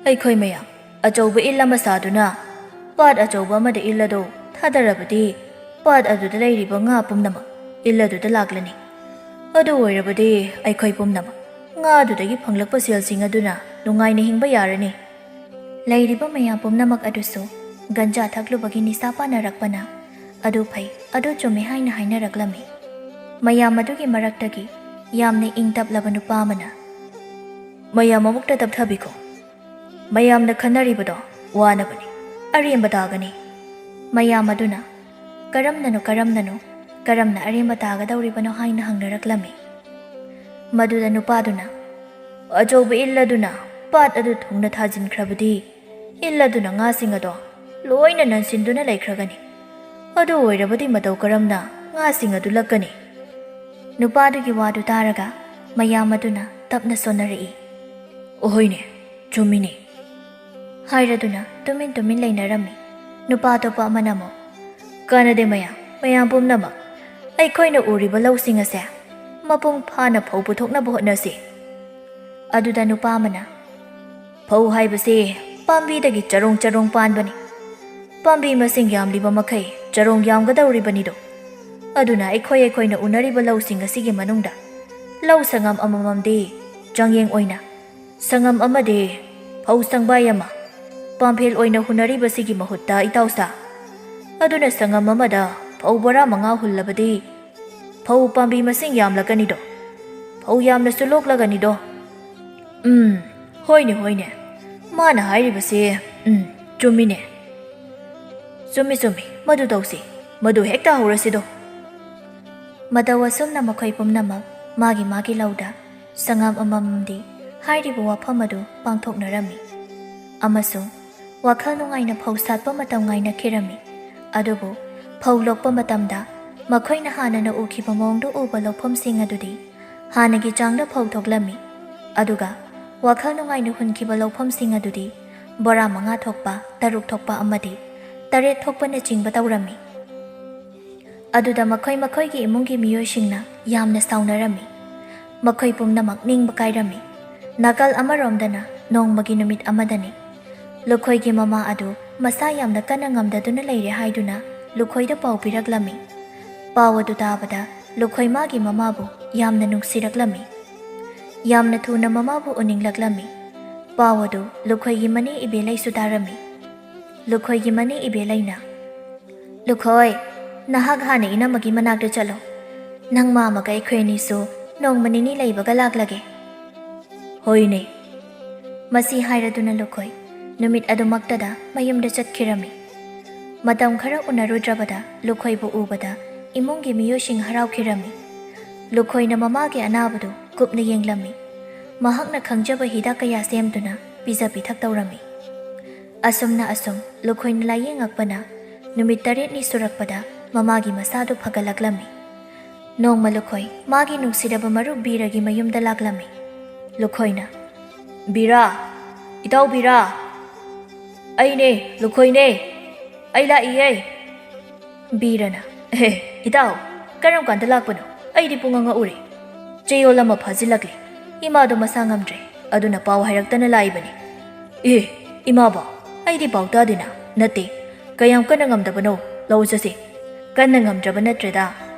"ꯑꯩꯈꯣꯏ ꯃꯌꯥꯝ ꯑꯆꯧꯕ ꯏꯜ ꯑꯃ ꯁꯥꯗꯨꯅ ꯄꯥꯠ ꯑꯆꯧꯕ ꯑꯃꯗ ꯏꯜ ꯑꯗꯨ ꯊꯥꯗꯔꯕꯗꯤ ꯄꯥꯠ ꯑꯗꯨꯗ ꯂꯩꯔꯤꯕ ꯉꯥ ꯄꯨꯝꯅꯃꯛ ꯏꯜ ꯑꯗꯨꯗ ꯂꯥꯛꯂꯅꯤ꯫ ꯑꯗꯨ ꯑꯣꯏꯔꯕꯗꯤ ꯑꯩꯈꯣꯏ ꯄꯨꯝꯅꯃꯛ ꯉꯥꯗꯨꯗꯒꯤ ꯐꯪꯂꯛꯄ ꯁꯦꯜꯁꯤꯡ ꯑꯗꯨꯅ ꯅꯨꯡꯉꯥꯏꯅ ꯍꯤꯡꯕ ꯌꯥꯔꯅꯤ꯫ ꯂꯩꯔꯤꯕ ꯃꯌꯥꯝ ꯄꯨꯝꯅꯃꯛ ꯑꯗꯨꯁꯨ ꯒꯟꯖꯥ ꯊꯛꯂꯨꯕꯒꯤ ꯅꯤꯁꯥ ꯄꯥꯟꯅꯔꯛꯄꯅ ꯑꯗꯨ ꯐꯩ, ꯑꯗꯨ ꯆꯨꯝꯃꯤ ꯍꯥꯏꯅ ꯍꯥꯏꯅꯔꯛꯂꯝꯃꯤ꯫ ꯃꯌꯥꯝ ꯑꯗꯨꯒꯤ ꯃꯔꯛꯇꯒꯤ ꯌꯥꯝꯅ ꯏꯪ ꯇꯞꯂꯕ ꯅꯨꯄꯥ ꯑꯃꯅ, "ꯃꯌꯥꯝ ꯑꯃꯨꯛꯇ ꯇꯞꯊꯕꯤꯈꯣ꯫ ꯃꯌꯥꯝꯅ ꯈꯟꯅꯔꯤꯕꯗꯣ ꯋꯥꯅꯕꯅꯤ, ꯑꯔꯦꯝꯕ ꯇꯥꯒꯅꯤ꯫" ꯃꯌꯥꯝ ꯑꯗꯨꯅ, "ꯀꯔꯝꯅꯅꯣ, ꯀꯔꯝꯅꯅꯣ, ꯀꯔꯝꯅ ꯑꯔꯦꯝꯕ ꯇꯥꯒꯗꯧꯔꯤꯕꯅꯣ?" ꯍꯥꯏꯅ ꯍꯪꯅꯔꯛꯂꯝꯃꯤ꯫ ꯃꯗꯨꯗ ꯅꯨꯄꯥꯗꯨꯅ, "ꯑꯆꯧꯕ ꯏꯜ ꯑꯗꯨꯅ ꯄꯥꯠ ꯑꯗꯨ ꯊꯨꯡꯅ ꯊꯥꯖꯤꯟꯈ꯭ꯔꯕꯗꯤ, ꯏꯜ ꯑꯗꯨꯅ ꯉꯥꯁꯤꯡ ꯑꯗꯣ ꯂꯣꯏꯅ ꯅꯟꯁꯤꯟꯗꯨꯅ ꯂꯩꯈ꯭ꯔꯒꯅꯤ꯫ ꯑꯗꯨ ꯑꯣꯏꯔꯕꯗꯤ ꯃꯇꯧ ꯀꯔꯝꯅ ꯉꯥꯁꯤꯡ ꯑꯗꯨ ꯂꯛꯀꯅꯤ?" ꯅꯨꯄꯥꯗꯨꯒꯤ ꯋꯥꯗꯨ ꯇꯥꯔꯒ ꯃꯌꯥꯝ ꯑꯗꯨꯅ ꯇꯞꯅ ꯁꯣꯟꯅꯔꯛꯏ꯫ "ꯑꯣꯍꯣꯏꯅꯦ, ꯆꯨꯝꯃꯤꯅꯦ," ꯍꯥꯏꯔꯗꯨꯅ ꯇꯨꯃꯤꯟ ꯇꯨꯃꯤꯟ ꯂꯩꯅꯔꯝꯃꯤ꯫ ꯅꯨꯄꯥ ꯑꯇꯣꯞꯄ ꯑꯃꯅ ꯑꯃꯨꯛ, "ꯀꯥꯟꯅꯗꯦ ꯃꯌꯥꯝ, ꯃꯌꯥꯝ ꯄꯨꯝꯅꯃꯛ, ꯑꯩꯈꯣꯏꯅ ꯎꯔꯤꯕ ꯂꯧꯁꯤꯡ ꯑꯁꯦ ꯃꯄꯨꯡ ꯐꯥꯅ ꯐꯧ ꯄꯨꯊꯣꯛꯅꯕ ꯍꯣꯠꯅꯁꯤ꯫" ꯑꯗꯨꯗ ꯅꯨꯄꯥ ꯑꯃꯅ, "ꯐꯧ ꯍꯥꯏꯕꯁꯤ ꯄꯥꯝꯕꯤꯗꯒꯤ ꯆꯔꯣꯡ ꯆꯔꯣꯡ ꯄꯥꯟꯕꯅꯤ꯫ ꯄꯥꯝꯕꯤ ꯃꯁꯤꯡ ꯌꯥꯝꯂꯤꯕ ꯃꯈꯩ ꯆꯔꯣꯡ ꯌꯥꯝꯒꯗꯧꯔꯤꯕꯅꯤꯗꯣ꯫ ꯑꯗꯨꯅ ꯑꯩꯈꯣꯏ ꯑꯩꯈꯣꯏꯅ ꯎꯅꯔꯤꯕ ꯂꯧꯁꯤꯡ ꯑꯁꯤꯒꯤ ꯃꯅꯨꯡꯗ ꯂꯧ ꯁꯪꯉꯝ ꯑꯃꯃꯝꯗꯤ ꯆꯥꯡꯌꯦꯡ ꯑꯣꯏꯅ, ꯁꯪꯉꯝ ꯑꯃꯗꯤ ꯐꯧ ꯁꯪꯕꯥꯏ ꯑꯃ ꯄꯥꯝꯐꯦꯜ ꯑꯣꯏꯅ ꯍꯨꯟꯅꯔꯤꯕꯁꯤꯒꯤ ꯃꯍꯨꯠꯇ, ꯏꯇꯥꯎꯁꯥ, ꯑꯗꯨꯅ ꯁꯪꯉꯝ ꯑꯃꯗ ꯐꯧ ꯕꯣꯔꯥ ꯃꯉꯥ ꯍꯨꯜꯂꯕꯗꯤ ꯐꯧ ꯄꯥꯝꯕꯤ ꯃꯁꯤꯡ ꯌꯥꯝꯂꯛꯀꯅꯤꯗꯣ, ꯐꯧ ꯌꯥꯝꯅꯁꯨ ꯂꯣꯛꯂꯒꯅꯤꯗꯣ꯫" "ꯎꯝ, ꯍꯣꯏꯅꯦ, ꯍꯣꯏꯅꯦ, ꯃꯥꯅ ꯍꯥꯏꯔꯤꯕꯁꯦ, ꯎꯝ, ꯆꯨꯝꯃꯤꯅꯦ꯫ ꯆꯨꯝꯃꯤ, ꯆꯨꯝꯃꯤ, ꯃꯗꯨ ꯇꯧꯁꯤ, ꯃꯗꯨ ꯍꯦꯛꯇ ꯍꯧꯔꯁꯤꯗꯣ꯫" ꯃꯇꯧ ꯑꯁꯨꯝꯅ ꯃꯈꯣꯏ ꯄꯨꯝꯅꯃꯛ ꯃꯥꯒꯤ ꯃꯥꯒꯤ ꯂꯧꯗ ꯁꯪꯉꯝ ꯑꯃꯃꯝꯗꯤ ꯍꯥꯏꯔꯤꯕ ꯋꯥꯐꯝ ꯑꯗꯨ ꯄꯥꯡꯊꯣꯛꯅꯔꯝꯃꯤ ꯑꯃꯁꯨꯡ ꯋꯥꯈꯜ ꯅꯨꯡꯉꯥꯏꯅ ꯐꯧ ꯁꯥꯠꯄ ꯃꯇꯝ ꯉꯥꯏꯅꯈꯤꯔꯝꯃꯤ꯫ ꯑꯗꯨꯕꯨ ꯐꯧ ꯂꯣꯛꯄ ꯃꯇꯝꯗ ꯃꯈꯣꯏꯅ ꯍꯥꯟꯅꯅ ꯎꯈꯤꯕ ꯃꯑꯣꯡꯗ ꯎꯕ ꯂꯧꯐꯝꯁꯤꯡ ꯑꯗꯨꯗꯤ ꯍꯥꯟꯅꯒꯤ ꯆꯥꯡꯗ ꯐꯧ ꯊꯣꯛꯂꯝꯃꯤ꯫ ꯑꯗꯨꯒ ꯋꯥꯈꯜ ꯅꯨꯡꯉꯥꯏꯅ ꯍꯨꯟꯈꯤꯕ ꯂꯧꯐꯝꯁꯤꯡ ꯑꯗꯨꯗꯤ ꯕꯣꯔꯥ ꯃꯉꯥ ꯊꯣꯛꯄ, ꯇꯔꯨꯛ ꯊꯣꯛꯄ ꯑꯃꯗꯤ ꯇꯔꯦꯠ ꯊꯣꯛꯄꯅꯆꯤꯡꯕ ꯇꯧꯔꯝꯃꯤ꯫ ꯑꯗꯨꯗ ꯃꯈꯣꯏ ꯃꯈꯣꯏꯒꯤ ꯏꯃꯨꯡꯒꯤ ꯃꯤꯑꯣꯏꯁꯤꯡꯅ ꯌꯥꯝꯅ ꯁꯥꯎꯅꯔꯝꯃꯤ꯫ ꯃꯈꯣꯏ ꯄꯨꯝꯅꯃꯛ ꯅꯤꯡꯕ ꯀꯥꯏꯔꯝꯃꯤ꯫ ꯅꯥꯀꯜ ꯑꯃꯔꯣꯝꯗꯅ ꯅꯣꯡꯃꯒꯤ ꯅꯨꯃꯤꯠ ꯑꯃꯗꯅꯤ꯫ ꯂꯨꯈꯣꯏꯒꯤ ꯃꯃꯥ ꯑꯗꯨ ꯃꯁꯥ ꯌꯥꯝꯅ ꯀꯟꯅ ꯉꯝꯗꯗꯨꯅ ꯂꯩꯔꯦ ꯍꯥꯏꯗꯨꯅ ꯂꯨꯈꯣꯏꯗ ꯄꯥꯎ ꯄꯤꯔꯛꯂꯝꯃꯤ꯫ ꯄꯥꯎ ꯑꯗꯨ ꯇꯥꯕꯗ ꯂꯨꯈꯣꯏ ꯃꯥꯒꯤ ꯃꯃꯥꯕꯨ ꯌꯥꯝꯅ ꯅꯨꯡꯁꯤꯔꯛꯂꯝꯃꯤ꯫ ꯌꯥꯝꯅ ꯊꯨꯅ ꯃꯃꯥꯕꯨ ꯎꯅꯤꯡꯂꯛꯂꯝꯃꯤ꯫ ꯄꯥꯎ ꯑꯗꯨ ꯂꯨꯈꯣꯏꯒꯤ ꯃꯅꯦ ꯏꯕꯦꯂꯩꯁꯨ ꯇꯥꯔꯝꯃꯤ꯫ ꯂꯨꯈꯣꯏꯒꯤ ꯃꯅꯦ ꯏꯕꯦꯂꯩꯅ, "ꯂꯨꯈꯣꯏ, ꯅꯍꯥꯛ ꯍꯥꯟꯅ ꯏꯅꯝꯃꯒꯤ ꯃꯅꯥꯛꯇ ꯆꯠꯂꯣ꯫ ꯅꯪ ꯃꯥꯃꯒ ꯑꯩꯈꯣꯏ ꯑꯅꯤꯁꯨ ꯅꯣꯡꯃ ꯅꯤꯅꯤ ꯂꯩꯕꯒ ꯂꯥꯛꯂꯒꯦ꯫" "ꯍꯣꯏꯅꯦ꯫" ꯃꯁꯤ ꯍꯥꯏꯔꯗꯨꯅ ꯂꯨꯈꯣꯏ ꯅꯨꯃꯤꯠ ꯑꯗꯨꯃꯛꯇꯗ ꯃꯌꯨꯝꯗ ꯆꯠꯈꯤꯔꯝꯃꯤ꯫ ꯃꯇꯝ ꯈꯔ ꯎꯅꯔꯨꯗ꯭ꯔꯕꯗ ꯂꯨꯈꯣꯏꯕꯨ ꯎꯕꯗ ꯏꯃꯨꯡꯒꯤ ꯃꯤꯑꯣꯏꯁꯤꯡ ꯍꯔꯥꯎꯈꯤꯔꯝꯃꯤ꯫ ꯂꯨꯈꯣꯏꯅ ꯃꯃꯥꯒꯤ ꯑꯅꯥꯕꯗꯨ ꯀꯨꯞꯅ ꯌꯦꯡꯂꯝꯃꯤ꯫ ꯃꯍꯥꯛꯅ ꯈꯪꯖꯕ ꯍꯤꯗꯥꯛ ꯀꯌꯥ ꯁꯦꯝꯗꯨꯅ ꯄꯤꯖ ꯄꯤꯊꯛ ꯇꯧꯔꯝꯃꯤ꯫ ꯑꯁꯨꯝꯅ ꯑꯁꯨꯝ ꯂꯨꯈꯣꯏꯅ ꯂꯥꯌꯦꯡꯉꯛꯄꯅ ꯅꯨꯃꯤꯠ ꯇꯔꯦꯠꯅꯤ ꯁꯨꯔꯛꯄꯗ ꯃꯃꯥꯒꯤ ꯃꯁꯥꯗꯨ ꯐꯒꯠꯂꯛꯂꯝꯃꯤ꯫ ꯅꯣꯡꯃ ꯂꯨꯈꯣꯏ ꯃꯥꯒꯤ ꯅꯨꯡꯁꯤꯔꯕ ꯃꯔꯨꯞ ꯕꯤꯔꯒꯤ ꯃꯌꯨꯝꯗ ꯂꯥꯛꯂꯝꯃꯤ꯫ ꯂꯨꯈꯣꯏꯅ, "ꯕꯤꯔꯥ, ꯏꯇꯥꯎ ꯕꯤꯔꯥ, ꯑꯩꯅꯦ, ꯂꯨꯈꯣꯏꯅꯦ, ꯑꯩ ꯂꯥꯛꯏꯌꯦ꯫" ꯕꯤꯔꯅ, "ꯑꯦ, ꯏꯇꯥꯎ, ꯀꯔꯝ ꯀꯥꯟꯗ ꯂꯥꯛꯄꯅꯣ? ꯑꯩꯗꯤ ꯄꯨꯡꯉꯛ ꯉꯛꯎꯔꯦ꯫ ꯆꯌꯣꯜ ꯑꯃ ꯐꯥꯖꯤꯜꯂꯛꯂꯦ꯫ ꯏꯃꯥꯗꯣ ꯃꯁꯥ ꯉꯝꯗ꯭ꯔꯦ, ꯑꯗꯨꯅ ꯄꯥꯎ ꯍꯥꯏꯔꯛꯇꯅ ꯂꯥꯛꯏꯕꯅꯤ꯫" "ꯑꯦ, ꯏꯃꯥꯕꯣ? ꯑꯩꯗꯤ ꯄꯥꯎ ꯇꯥꯗꯦꯅ꯫" "ꯅꯠꯇꯦ, ꯀꯌꯥꯝ ꯀꯟꯅ ꯉꯝꯗꯕꯅꯣ? ꯂꯧ ꯆꯠꯁꯤ꯫ ꯀꯟꯅ ꯉꯝꯗ꯭ꯔꯕ ꯅꯠꯇ꯭ꯔꯦꯗ꯫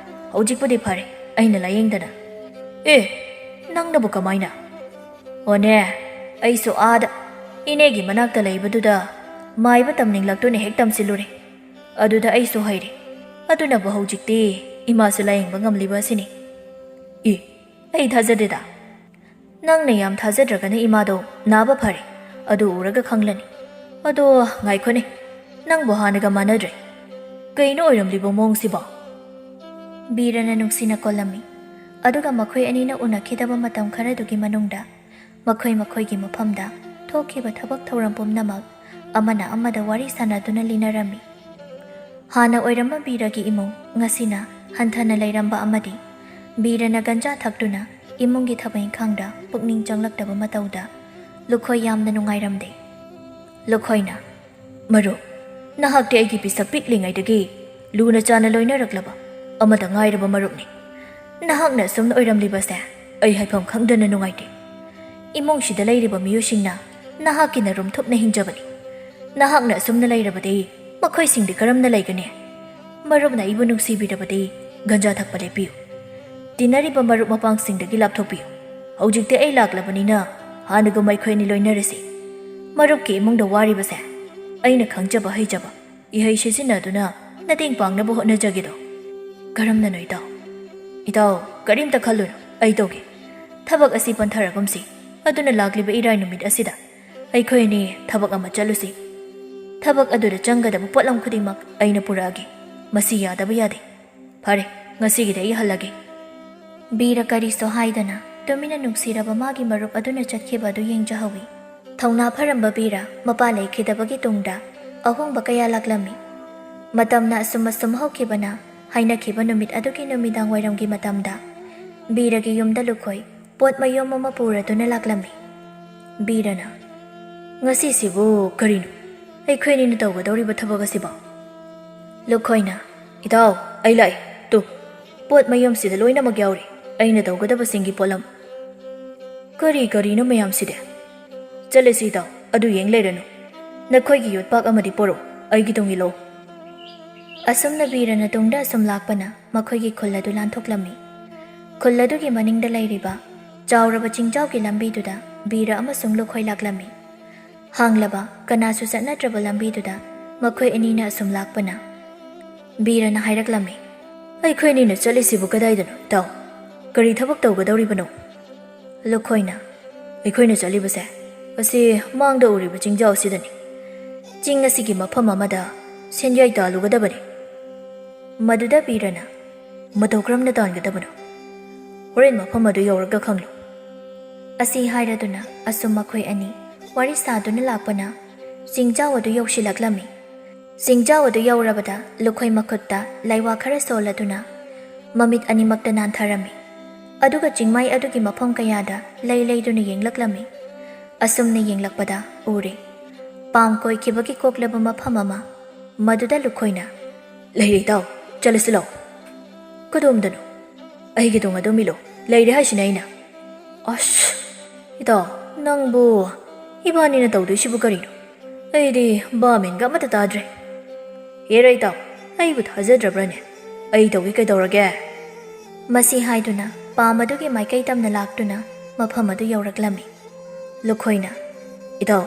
ꯍꯧꯖꯤꯛꯄꯨꯗꯤ ꯐꯔꯦ, ꯑꯩꯅ ꯂꯥꯌꯦꯡꯗꯅ꯫" "ꯑꯦ, ꯅꯪꯅꯕꯨ ꯀꯃꯥꯏꯅ?" "ꯑꯣꯅꯦ, ꯑꯩꯁꯨ ꯑꯥꯗ ꯏꯅꯦꯒꯤ ꯃꯅꯥꯛꯇ ꯂꯩꯕꯗꯨꯗ ꯃꯥꯏꯕ ꯇꯝꯅꯤꯡꯂꯛꯇꯨꯅ ꯍꯦꯛ ꯇꯝꯁꯤꯜꯂꯨꯔꯦ꯫ ꯑꯗꯨꯗ ꯑꯩꯁꯨ ꯍꯩꯔꯦ꯫ ꯑꯗꯨꯅꯕꯨ ꯍꯧꯖꯤꯛꯇꯤ ꯏꯃꯥꯁꯨ ꯂꯥꯌꯦꯡꯕ ꯉꯝꯂꯤꯕ ꯑꯁꯤꯅꯤ꯫" "ꯏ, ꯑꯩ ꯊꯥꯖꯗꯦꯗ꯫ ꯅꯪꯅ ꯌꯥꯝ ꯊꯥꯖꯗ꯭ꯔꯒꯅ ꯏꯃꯥꯗꯣ ꯅꯥꯕ ꯐꯔꯦ, ꯑꯗꯨ ꯎꯔꯒ ꯈꯪꯂꯅꯤ꯫ ꯑꯗꯣ ꯉꯥꯏꯈꯣꯅꯦ, ꯅꯪꯕꯨ ꯍꯥꯟꯅꯒ ꯃꯥꯟꯅꯗ꯭ꯔꯦ꯫ ꯀꯩꯅꯣ ꯑꯣꯏꯔꯝꯂꯤꯕ ꯃꯑꯣꯡꯁꯤꯕꯣ?" ꯕꯤꯔꯅ ꯅꯨꯡꯁꯤꯅ ꯀꯣꯜꯂꯝꯃꯤ꯫ ꯑꯗꯨꯒ ꯃꯈꯣꯏ ꯑꯅꯤꯅ ꯎꯅꯈꯤꯗꯕ ꯃꯇꯝ ꯈꯔꯗꯨꯒꯤ ꯃꯅꯨꯡꯗ ꯃꯈꯣꯏ ꯃꯈꯣꯏꯒꯤ ꯃꯐꯝꯗ ꯊꯣꯛꯈꯤꯕ ꯊꯕꯛ ꯊꯧꯔꯝ ꯄꯨꯝꯅꯃꯛ ꯑꯃꯅ ꯑꯃꯗ ꯋꯥꯔꯤ ꯁꯥꯟꯅꯗꯨꯅ ꯂꯤꯅꯔꯝꯃꯤ꯫ ꯍꯥꯟꯅ ꯑꯣꯏꯔꯝꯕ ꯕꯤꯔꯒꯤ ꯏꯃꯨꯡ ꯉꯁꯤꯅ ꯍꯟꯊꯅ ꯂꯩꯔꯝꯕ ꯑꯃꯗꯤ ꯕꯤꯔꯅ ꯒꯟꯖꯥ ꯊꯛꯇꯨꯅ ꯏꯃꯨꯡꯒꯤ ꯊꯕꯛ ꯏꯪꯈꯥꯡꯗ ꯄꯨꯛꯅꯤꯡ ꯆꯪꯂꯛꯇꯕ ꯃꯇꯧꯗ ꯂꯨꯈꯣꯏ ꯌꯥꯝꯅ ꯅꯨꯡꯉꯥꯏꯔꯝꯗꯦ꯫ ꯂꯨꯈꯣꯏꯅ, "ꯃꯔꯨꯞ, ꯅꯍꯥꯛꯇꯤ ꯑꯩꯒꯤ ꯄꯤꯁꯛ ꯄꯤꯛꯂꯤꯉꯩꯗꯒꯤ ꯂꯨꯅ ꯆꯥꯟꯅ ꯂꯣꯏꯅꯔꯛꯂꯕ ꯑꯃꯗ ꯉꯥꯏꯔꯕ ꯃꯔꯨꯞꯅꯤ꯫ ꯅꯍꯥꯛꯅ ꯑꯁꯨꯝꯅ ꯑꯣꯏꯔꯝꯂꯤꯕꯁꯦ ꯑꯩ ꯍꯥꯏꯐꯝ ꯈꯪꯗꯅ ꯅꯨꯡꯉꯥꯏꯇꯦ꯫ ꯏꯃꯨꯡꯁꯤꯗ ꯂꯩꯔꯤꯕ ꯃꯤꯑꯣꯏꯁꯤꯡꯅ ꯅꯍꯥꯛꯀꯤ ꯅꯔꯨꯝ ꯊꯨꯞꯅ ꯍꯤꯡꯖꯕꯅꯤ꯫ ꯅꯍꯥꯛꯅ ꯑꯁꯨꯝꯅ ꯂꯩꯔꯕꯗꯤ ꯃꯈꯣꯏꯁꯤꯡꯗꯤ ꯀꯔꯝꯅ ꯂꯩꯒꯅꯤ? ꯃꯔꯨꯞꯅ ꯑꯩꯕꯨ ꯅꯨꯡꯁꯤꯕꯤꯔꯕꯗꯤ ꯒꯟꯖꯥ ꯊꯛꯄ ꯂꯦꯞꯄꯤꯌꯨ꯫ ꯇꯤꯟꯅꯔꯤꯕ ꯃꯔꯨꯞ ꯃꯄꯥꯡꯁꯤꯡꯗꯒꯤ ꯂꯥꯞꯊꯣꯛꯄꯤꯌꯨ꯫ ꯍꯧꯖꯤꯛꯇꯤ ꯑꯩ ꯂꯥꯛꯂꯕꯅꯤꯅ ꯍꯥꯟꯅꯒꯨꯝ ꯑꯩꯈꯣꯏ ꯑꯅꯤ ꯂꯣꯏꯅꯔꯁꯤ꯫ ꯃꯔꯨꯞꯀꯤ ꯏꯃꯨꯡꯗ ꯋꯥꯔꯤꯕꯁꯦ ꯑꯩꯅ ꯈꯪꯖꯕ ꯍꯩꯖꯕ ꯏꯍꯩ ꯁꯤꯖꯤꯟꯅꯗꯨꯅ ꯃꯇꯦꯡ ꯄꯥꯡꯅꯕ ꯍꯣꯠꯅꯖꯒꯦꯗꯣ꯫ ꯀꯔꯝꯅꯅꯣ ꯏꯇꯥꯎ? ꯏꯇꯥꯎ, ꯀꯔꯤꯝꯇ ꯈꯜꯂꯨꯅꯨ, ꯑꯩ ꯇꯧꯒꯦ꯫ ꯊꯕꯛ ꯑꯁꯤ ꯄꯟꯊꯔꯒꯨꯝꯁꯤ꯫ ꯑꯗꯨꯅ ꯂꯥꯛꯂꯤꯕ ꯏꯔꯥꯏ ꯅꯨꯃꯤꯠ ꯑꯁꯤꯗ ꯑꯩꯈꯣꯏ ꯑꯅꯤ ꯊꯕꯛ ꯑꯃ ꯆꯠꯂꯨꯁꯤ꯫ ꯊꯕꯛ ꯑꯗꯨꯗ ꯆꯪꯒꯗꯕ ꯄꯣꯠꯂꯝ ꯈꯨꯗꯤꯡꯃꯛ ꯑꯩꯅ ꯄꯨꯔꯛꯑꯒꯦ꯫ ꯃꯁꯤ ꯌꯥꯗꯕ ꯌꯥꯗꯦ꯫ ꯐꯔꯦ, ꯉꯁꯤꯒꯤꯗꯤ ꯑꯩ ꯍꯜꯂꯒꯦ꯫ ꯕꯤꯔ ꯀꯔꯤꯁꯨ ꯍꯥꯏꯗꯅ ꯇꯨꯃꯤꯟꯅ ꯅꯨꯡꯁꯤꯔꯕ ꯃꯥꯒꯤ ꯃꯔꯨꯞ ꯑꯗꯨꯅ ꯆꯠꯈꯤꯕ ꯑꯗꯨ ꯌꯦꯡꯖꯍꯧꯏ꯫ ꯊꯧꯅꯥ ꯐꯔꯝꯕ ꯕꯤꯔ ꯃꯄꯥ ꯂꯩꯈꯤꯗꯕꯒꯤ ꯇꯨꯡꯗ ꯑꯍꯣꯡꯕ ꯀꯌꯥ ꯂꯥꯛꯂꯝꯃꯤ꯫ ꯃꯇꯝꯅ ꯑꯁꯨꯝ ꯑꯁꯨꯝ ꯍꯧꯈꯤꯕꯅ ꯍꯥꯏꯅꯈꯤꯕ ꯅꯨꯃꯤꯠ ꯑꯗꯨꯒꯤ ꯅꯨꯃꯤꯗꯥꯡ ꯋꯥꯏꯔꯝꯒꯤ ꯃꯇꯝꯗ ꯕꯤꯔꯒꯤ ꯌꯨꯝꯗ ꯂꯨꯈꯣꯏ ꯄꯣꯠ ꯃꯌꯣꯝ ꯑꯃ ꯄꯨꯔꯗꯨꯅ ꯂꯥꯛꯂꯝꯃꯤ꯫ ꯕꯤꯔꯅ, "ꯉꯁꯤꯁꯤꯕꯨ ꯀꯔꯤꯅꯣ? ꯑꯩꯈꯣꯏ ꯑꯅꯤꯅ ꯇꯧꯒꯗꯧꯔꯤꯕ ꯊꯕꯛ ꯑꯁꯤꯕꯣ?" ꯂꯨꯈꯣꯏꯅ, "ꯏꯇꯥꯎ, ꯑꯩ ꯂꯥꯛꯏ꯫ ꯇꯨ, ꯄꯣꯠ ꯃꯌꯣꯝꯁꯤꯗ ꯂꯣꯏꯅꯃꯛ ꯌꯥꯎꯔꯤ, ꯑꯩꯅ ꯇꯧꯒꯗꯕꯁꯤꯡꯒꯤ ꯄꯣꯠꯂꯝ꯫" "ꯀꯔꯤ ꯀꯔꯤꯅꯣ ꯃꯌꯥꯝꯁꯤꯗꯤ?" "ꯆꯠꯂꯁꯤ ꯏꯇꯥꯎ, ꯑꯗꯨ ꯌꯦꯡ ꯂꯩꯔꯅꯨ꯫ ꯅꯈꯣꯏꯒꯤ ꯌꯣꯠꯄꯥꯛ ꯑꯃꯗꯤ ꯄꯣꯔꯛꯎ, ꯑꯩꯒꯤ ꯇꯨꯡ ꯏꯜꯂꯣ꯫" ꯑꯁꯨꯝꯅ ꯕꯤꯔꯅ ꯇꯨꯡꯗ ꯑꯁꯨꯝ ꯂꯥꯛꯄꯅ ꯃꯈꯣꯏꯒꯤ ꯈꯨꯜ ꯑꯗꯨ ꯂꯥꯟꯊꯣꯛꯂꯝꯃꯤ꯫ ꯈꯨꯜ ꯑꯗꯨꯒꯤ ꯃꯅꯤꯡꯗ ꯂꯩꯔꯤꯕ ꯆꯥꯎꯔꯕ ꯆꯤꯡꯖꯥꯎꯒꯤ ꯂꯝꯕꯤꯗꯨꯗ ꯕꯤꯔ ꯑꯃꯁꯨꯡ ꯂꯨꯈꯣꯏ ꯂꯥꯛꯂꯝꯃꯤ꯫ ꯍꯥꯡꯂꯕ ꯀꯅꯥꯁꯨ ꯆꯠꯅꯗ꯭ꯔꯕ ꯂꯝꯕꯤꯗꯨꯗ ꯃꯈꯣꯏ ꯑꯅꯤꯅ ꯑꯁꯨꯝ ꯂꯥꯛꯄꯅ ꯕꯤꯔꯅ ꯍꯥꯏꯔꯛꯂꯝꯃꯤ, "ꯑꯩꯈꯣꯏ ꯑꯅꯤꯅ ꯆꯠꯂꯤꯁꯤꯕꯨ ꯀꯗꯥꯏꯗꯅꯣ, ꯏꯇꯥꯎ? ꯀꯔꯤ ꯊꯕꯛ ꯇꯧꯒꯗꯧꯔꯤꯕꯅꯣ?" ꯂꯨꯈꯣꯏꯅ, "ꯑꯩꯈꯣꯏꯅ ꯆꯠꯂꯤꯕꯁꯦ ꯑꯁꯤ ꯃꯥꯡꯗ ꯎꯔꯤꯕ ꯆꯤꯡꯖꯥꯎ ꯑꯁꯤꯗꯅꯤ꯫ ꯆꯤꯡ ꯑꯁꯤꯒꯤ ꯃꯐꯝ ꯑꯃꯗ ꯁꯦꯟꯌꯥꯏ ꯇꯥꯜꯂꯨꯒꯗꯕꯅꯤ꯫" ꯃꯗꯨꯗ ꯕꯤꯔꯅ, "ꯃꯇꯧ ꯀꯔꯝꯅ ꯇꯥꯟꯒꯗꯕꯅꯣ? ꯍꯣꯔꯦꯟ ꯃꯐꯝ ꯑꯗꯨ ꯌꯧꯔꯒ ꯈꯪꯂꯨ꯫" ꯑꯁꯤ ꯍꯥꯏꯔꯗꯨꯅ ꯑꯁꯨꯝ ꯃꯈꯣꯏ ꯑꯅꯤ ꯋꯥꯔꯤ ꯁꯥꯗꯨꯅ ꯂꯥꯛꯄꯅ ꯆꯤꯡꯖꯥꯎ ꯑꯗꯨ ꯌꯧꯁꯤꯜꯂꯛꯂꯝꯃꯤ꯫ ꯆꯤꯡꯖꯥꯎ ꯑꯗꯨ ꯌꯧꯔꯕꯗ ꯂꯨꯈꯣꯏ ꯃꯈꯨꯠꯇ ꯂꯥꯏꯋꯥ ꯈꯔ ꯁꯣꯜꯂꯗꯨꯅ ꯃꯃꯤꯠ ꯑꯅꯤꯃꯛꯇ ꯅꯥꯟꯊꯔꯝꯃꯤ꯫ ꯑꯗꯨꯒ ꯆꯤꯡꯃꯥꯏ ꯑꯗꯨꯒꯤ ꯃꯐꯝ ꯀꯌꯥꯗ ꯂꯩ ꯂꯩꯗꯨꯅ ꯌꯦꯡꯂꯛꯂꯝꯃꯤ꯫ ꯑꯁꯨꯝꯅ ꯌꯦꯡꯂꯛꯄꯗ ꯎꯔꯦ, ꯄꯥꯝ ꯀꯣꯏꯈꯤꯕꯒꯤ ꯀꯣꯛꯂꯕ ꯃꯐꯝ ꯑꯃ꯫ ꯃꯗꯨꯗ ꯂꯨꯈꯣꯏꯅ, "ꯂꯩꯔꯦ ꯏꯇꯥꯎ, ꯆꯠꯂꯁꯤ ꯂꯥꯛꯑꯣ꯫" "ꯀꯗꯣꯝꯗꯅꯣ?" "ꯑꯩꯒꯤ ꯇꯨꯡ ꯑꯗꯨꯝ ꯏꯜꯂꯣ, ꯂꯩꯔꯦ ꯍꯥꯏꯁꯤꯅ ꯑꯩꯅ꯫" "ꯑꯁ, ꯏꯇꯥꯎ, ꯅꯪꯕꯨ ꯏꯕꯥꯅꯤꯅ ꯇꯧꯗꯣꯏꯁꯤꯕꯨ ꯀꯔꯤꯅꯣ? ꯑꯩꯗꯤ ꯕꯥꯃꯦꯟꯒ ꯑꯃꯠꯇ ꯇꯥꯗ꯭ꯔꯦ꯫" "ꯍꯦꯔꯥ ꯏꯇꯥꯎ, ꯑꯩꯕꯨ ꯊꯥꯖꯗ꯭ꯔꯕ꯭ꯔꯅꯦ? ꯑꯩ ꯇꯧꯒꯦ ꯀꯩꯗꯧꯔꯒꯦ?" ꯃꯁꯤ ꯍꯥꯏꯗꯨꯅ ꯄꯥꯝ ꯑꯗꯨꯒꯤ ꯃꯥꯏꯀꯩ ꯇꯝꯅ ꯂꯥꯛꯇꯨꯅ ꯃꯐꯝ ꯑꯗꯨ ꯌꯧꯔꯛꯂꯝꯃꯤ꯫ ꯂꯨꯈꯣꯏꯅ, "ꯏꯇꯥꯎ,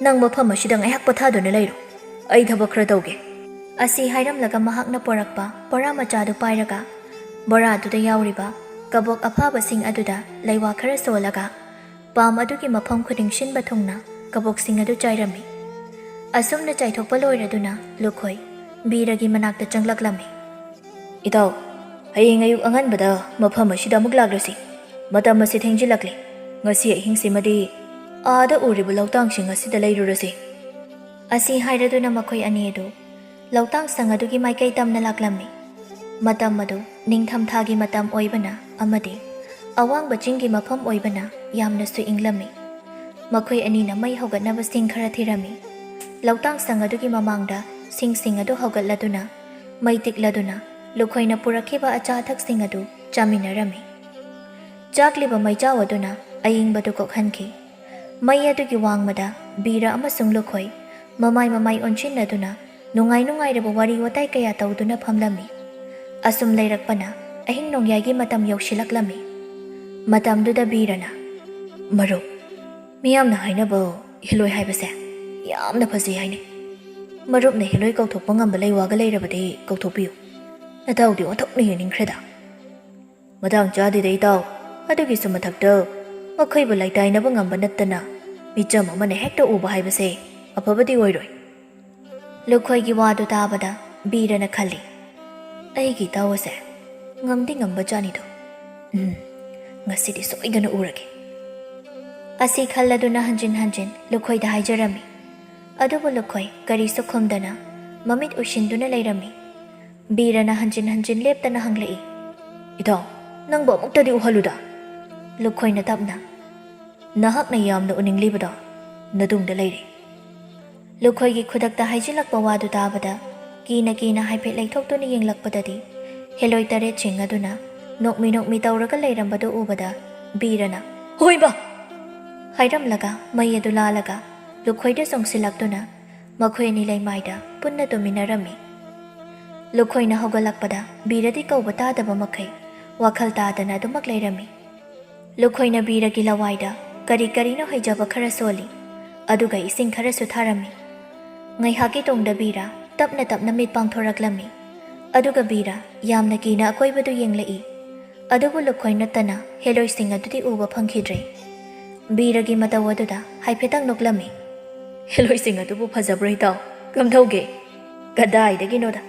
ꯅꯪ ꯃꯐꯝ ꯑꯁꯤꯗ ꯉꯥꯏꯍꯥꯛ ꯄꯣꯊꯥꯗꯨꯅ ꯂꯩꯔꯣ, ꯑꯩ ꯊꯕꯛ ꯈꯔ ꯇꯧꯒꯦ"꯫ ꯑꯁꯤ ꯍꯥꯏꯔꯝꯂꯒ ꯃꯍꯥꯛꯅ ꯄꯣꯔꯛꯄ ꯕꯣꯔꯥ ꯃꯆꯥꯗꯨ ꯄꯥꯏꯔꯒ, ꯕꯣꯔꯥꯗꯨꯗ ꯌꯥꯎꯔꯤꯕ ꯀꯕꯣꯛ ꯑꯐꯥꯕꯁꯤꯡ ꯑꯗꯨꯗ ꯂꯩꯋꯥ ꯈꯔ ꯁꯣꯜꯂꯒ, ꯄꯥꯝ ꯑꯗꯨꯒꯤ ꯃꯐꯝ ꯈꯨꯗꯤꯡ ꯁꯤꯟꯕ ꯊꯨꯡꯅ ꯀꯕꯣꯛꯁꯤꯡ ꯑꯗꯨ ꯆꯥꯏꯔꯝꯃꯤ꯫ ꯑꯁꯨꯝꯅ ꯆꯥꯏꯊꯣꯛꯄ ꯂꯣꯏꯔꯗꯨꯅ ꯂꯨꯈꯣꯏ ꯕꯤꯔꯒꯤ ꯃꯅꯥꯛꯇ ꯆꯪꯂꯛꯂꯝꯃꯤ꯫ "ꯏꯇꯥꯎ, ꯍꯌꯦꯡ ꯑꯌꯨꯛ ꯑꯉꯟꯕꯗ ꯃꯐꯝ ꯑꯁꯤꯗ ꯑꯃꯨꯛ ꯂꯥꯛꯂꯁꯤ꯫ ꯃꯇꯝ ꯑꯁꯤ ꯊꯦꯡꯖꯤꯜꯂꯛꯂꯦ꯫ ꯉꯁꯤ ꯑꯍꯤꯡꯁꯤꯃꯗꯤ ꯑꯥꯗ ꯎꯔꯤꯕ ꯂꯧꯇꯥꯡꯁꯤꯡ ꯑꯁꯤꯗ ꯂꯩꯔꯨꯔꯁꯤ"꯫ ꯑꯁꯤ ꯍꯥꯏꯔꯗꯨꯅ ꯃꯈꯣꯏ ꯑꯅꯤ ꯑꯗꯨ ꯂꯧꯇꯥꯡ ꯁꯪ ꯑꯗꯨꯒꯤ ꯃꯥꯏꯀꯩ ꯇꯝꯅ ꯂꯥꯛꯂꯝꯃꯤ꯫ ꯃꯇꯝ ꯑꯗꯨ ꯅꯤꯡꯊꯝꯊꯥꯒꯤ ꯃꯇꯝ ꯑꯣꯏꯕꯅ ꯑꯃꯗꯤ ꯑꯋꯥꯡꯕ ꯆꯤꯡꯒꯤ ꯃꯐꯝ ꯑꯣꯏꯕꯅ ꯌꯥꯝꯅꯁꯨ ꯏꯪꯂꯝꯃꯤ꯫ ꯃꯈꯣꯏ ꯑꯅꯤꯅ ꯃꯩ ꯍꯧꯒꯠꯅꯕ ꯁꯤꯡ ꯈꯔ ꯊꯤꯔꯝꯃꯤ꯫ ꯂꯧꯇꯥꯡ ꯁꯪ ꯑꯗꯨꯒꯤ ꯃꯃꯥꯡꯗ ꯁꯤꯡꯁꯤꯡ ꯑꯗꯨ ꯍꯧꯒꯠꯂꯗꯨꯅ, ꯃꯩ ꯇꯤꯛꯂꯗꯨꯅ ꯂꯨꯈꯣꯏꯅ ꯄꯨꯔꯛꯈꯤꯕ ꯑꯆꯥ ꯑꯊꯛꯁꯤꯡ ꯑꯗꯨ ꯆꯥꯃꯤꯟꯅꯔꯝꯃꯤ꯫ ꯆꯥꯛꯂꯤꯕ ꯃꯩꯖꯥꯎ ꯑꯗꯨꯅ ꯑꯏꯪꯕꯗꯨ ꯀꯣꯛꯍꯟꯈꯤ꯫ ꯃꯩ ꯑꯗꯨꯒꯤ ꯋꯥꯡꯃꯗ ꯕꯤꯔ ꯑꯃꯁꯨꯡ ꯂꯨꯈꯣꯏ ꯃꯃꯥꯏ ꯃꯃꯥꯏ ꯑꯣꯟꯁꯤꯟꯅꯗꯨꯅ ꯅꯨꯡꯉꯥꯏ ꯅꯨꯡꯉꯥꯏꯔꯕ ꯋꯥꯔꯤ ꯋꯥꯇꯥꯏ ꯀꯌꯥ ꯇꯧꯗꯨꯅ ꯐꯝꯂꯝꯃꯤ꯫ ꯑꯁꯨꯝ ꯂꯩꯔꯛꯄꯅ ꯑꯍꯤꯡ ꯅꯣꯡꯌꯥꯏꯒꯤ ꯃꯇꯝ ꯌꯧꯁꯤꯜꯂꯛꯂꯝꯃꯤ꯫ ꯃꯇꯝꯗꯨꯗ ꯕꯤꯔꯅ, "ꯃꯔꯨꯞ, ꯃꯤꯌꯥꯝꯅ ꯍꯥꯏꯅꯕ ꯍꯤꯂꯣꯏ ꯍꯥꯏꯕꯁꯦ ꯌꯥꯝꯅ ꯐꯖꯩ ꯍꯥꯏꯅꯩ꯫ ꯃꯔꯨꯞꯅ ꯍꯤꯂꯣꯏ ꯀꯧꯊꯣꯛꯄ ꯉꯝꯕ ꯂꯩꯋꯥꯒ ꯂꯩꯔꯕꯗꯤ ꯀꯧꯊꯣꯛꯄꯤꯌꯨ꯫ ꯅꯇꯥꯎꯗꯤ ꯑꯣꯟꯊꯣꯛꯅ ꯌꯦꯡꯅꯤꯡꯈ꯭ꯔꯦꯗ"꯫ "ꯃꯇꯥꯡ ꯆꯥꯗꯦꯗ ꯏꯇꯥꯎ꯫ ꯑꯗꯨꯒꯤꯁꯨ ꯃꯊꯛꯇ ꯃꯈꯣꯏꯕꯨ ꯂꯩꯇꯥꯏꯅꯕ ꯉꯝꯕ ꯅꯠꯇꯅ ꯃꯤꯆꯝ ꯑꯃꯅ ꯍꯦꯛꯇ ꯎꯕ ꯍꯥꯏꯕꯁꯦ ꯑꯐꯕꯗꯤ ꯑꯣꯏꯔꯣꯏ"꯫ ꯂꯨꯈꯣꯏꯒꯤ ꯋꯥꯗꯨ ꯇꯥꯕꯗ ꯕꯤꯔꯅ ꯈꯜꯂꯤ, "ꯑꯩꯒꯤ ꯏꯇꯥꯎ ꯑꯁꯦ ꯉꯝꯗꯤ ꯉꯝꯕ ꯖꯥꯠꯅꯤꯗꯣ꯫ ꯎꯝ, ꯉꯁꯤꯗꯤ ꯁꯣꯏꯗꯅ ꯎꯔꯒꯦ"꯫ ꯑꯁꯤ ꯈꯜꯂꯗꯨꯅ ꯍꯟꯖꯤꯟ ꯍꯟꯖꯤꯟ ꯂꯨꯈꯣꯏꯗ ꯍꯥꯏꯖꯔꯝꯃꯤ꯫ ꯑꯗꯨꯕꯨ ꯂꯨꯈꯣꯏ ꯀꯔꯤꯁꯨ ꯈꯨꯝꯗꯅ ꯃꯃꯤꯠ ꯎꯏꯁꯤꯟꯗꯨꯅ ꯂꯩꯔꯝꯃꯤ꯫ ꯕꯤꯔꯅ ꯍꯟꯖꯤꯟ ꯍꯟꯖꯤꯟ ꯂꯦꯞꯇꯅ ꯍꯪꯂꯛꯏ, "ꯏꯇꯥꯎ, ꯅꯪꯕꯨ ꯑꯃꯨꯛꯇꯗꯤ ꯎꯍꯜꯂꯨꯗ"꯫ ꯂꯨꯈꯣꯏꯅ ꯇꯞꯅ, "ꯅꯍꯥꯛꯅ ꯌꯥꯝꯅ ꯎꯅꯤꯡꯂꯤꯕꯗꯣ ꯅꯇꯨꯡꯗ ꯂꯩꯔꯦ"꯫ ꯂꯨꯈꯣꯏꯒꯤ ꯈꯨꯗꯛꯇ ꯍꯥꯏꯖꯤꯜꯂꯛꯄ ꯋꯥꯗꯨ ꯇꯥꯕꯗ ꯀꯤꯅ ꯀꯤꯅ ꯍꯥꯏꯐꯦꯠ ꯂꯩꯊꯣꯛꯇꯨꯅ ꯌꯦꯡꯂꯛꯄꯗꯗꯤ ꯍꯦꯂꯣꯏ ꯇꯔꯦꯠꯁꯤꯡ ꯑꯗꯨꯅ ꯅꯣꯛꯃꯤ ꯅꯣꯛꯃꯤ ꯇꯧꯔꯒ ꯂꯩꯔꯝꯕꯗꯨ ꯎꯕꯗ ꯕꯤꯔꯅ, "ꯍꯣꯏꯕ!" ꯍꯥꯏꯔꯝꯂꯒ ꯃꯩ ꯑꯗꯨ ꯂꯥꯜꯂꯒ ꯂꯨꯈꯣꯏꯗ ꯆꯣꯡꯁꯤꯜꯂꯛꯇꯨꯅ ꯃꯈꯣꯏ ꯑꯅꯤ ꯂꯩꯃꯥꯏꯗ ꯄꯨꯟꯅ ꯇꯨꯝꯃꯤꯟꯅꯔꯝꯃꯤ꯫ ꯂꯨꯈꯣꯏꯅ ꯍꯧꯒꯠꯂꯛꯄꯗ ꯕꯤꯔꯗꯤ ꯀꯧꯕ ꯇꯥꯗꯕ ꯃꯈꯩ ꯋꯥꯈꯜ ꯇꯥꯗꯅ ꯑꯗꯨꯃꯛ ꯂꯩꯔꯝꯃꯤ꯫ ꯂꯨꯈꯣꯏꯅ ꯕꯤꯔꯒꯤ ꯂꯋꯥꯏꯗ ꯀꯔꯤ ꯀꯔꯤꯅꯣ ꯍꯩꯖꯕ ꯈꯔ ꯁꯣꯜꯂꯤ, ꯑꯗꯨꯒ ꯏꯁꯤꯡ ꯈꯔꯁꯨ ꯊꯥꯔꯝꯃꯤ꯫ ꯉꯥꯏꯍꯥꯛꯀꯤ ꯇꯨꯡꯗ ꯕꯤꯔ ꯇꯞꯅ ꯇꯞꯅ ꯃꯤꯠ ꯄꯥꯡꯊꯣꯔꯛꯂꯝꯃꯤ, ꯑꯗꯨꯒ ꯕꯤꯔ ꯌꯥꯝꯅ ꯀꯤꯅ ꯑꯀꯣꯏꯕꯗꯨ ꯌꯦꯡꯂꯛꯏ꯫ ꯑꯗꯨꯕꯨ ꯂꯨꯈꯣꯏ ꯅꯠꯇꯅ ꯍꯦꯂꯣꯏꯁꯤꯡ ꯑꯗꯨꯗꯤ ꯎꯕ ꯐꯪꯈꯤꯗ꯭ꯔꯦ꯫ ꯕꯤꯔꯒꯤ ꯃꯇꯧ ꯑꯗꯨꯗ ꯍꯥꯏꯐꯦꯠꯇꯪ ꯅꯣꯛꯂꯝꯃꯤ꯫ "ꯍꯦꯂꯣꯏꯁꯤꯡ ꯑꯗꯨꯕꯨ ꯐꯖꯕ꯭ꯔꯣ ꯏꯇꯥꯎ? ꯀꯝꯗꯧꯒꯦ?" "ꯀꯗꯥꯏꯗꯒꯤꯅꯣꯗ,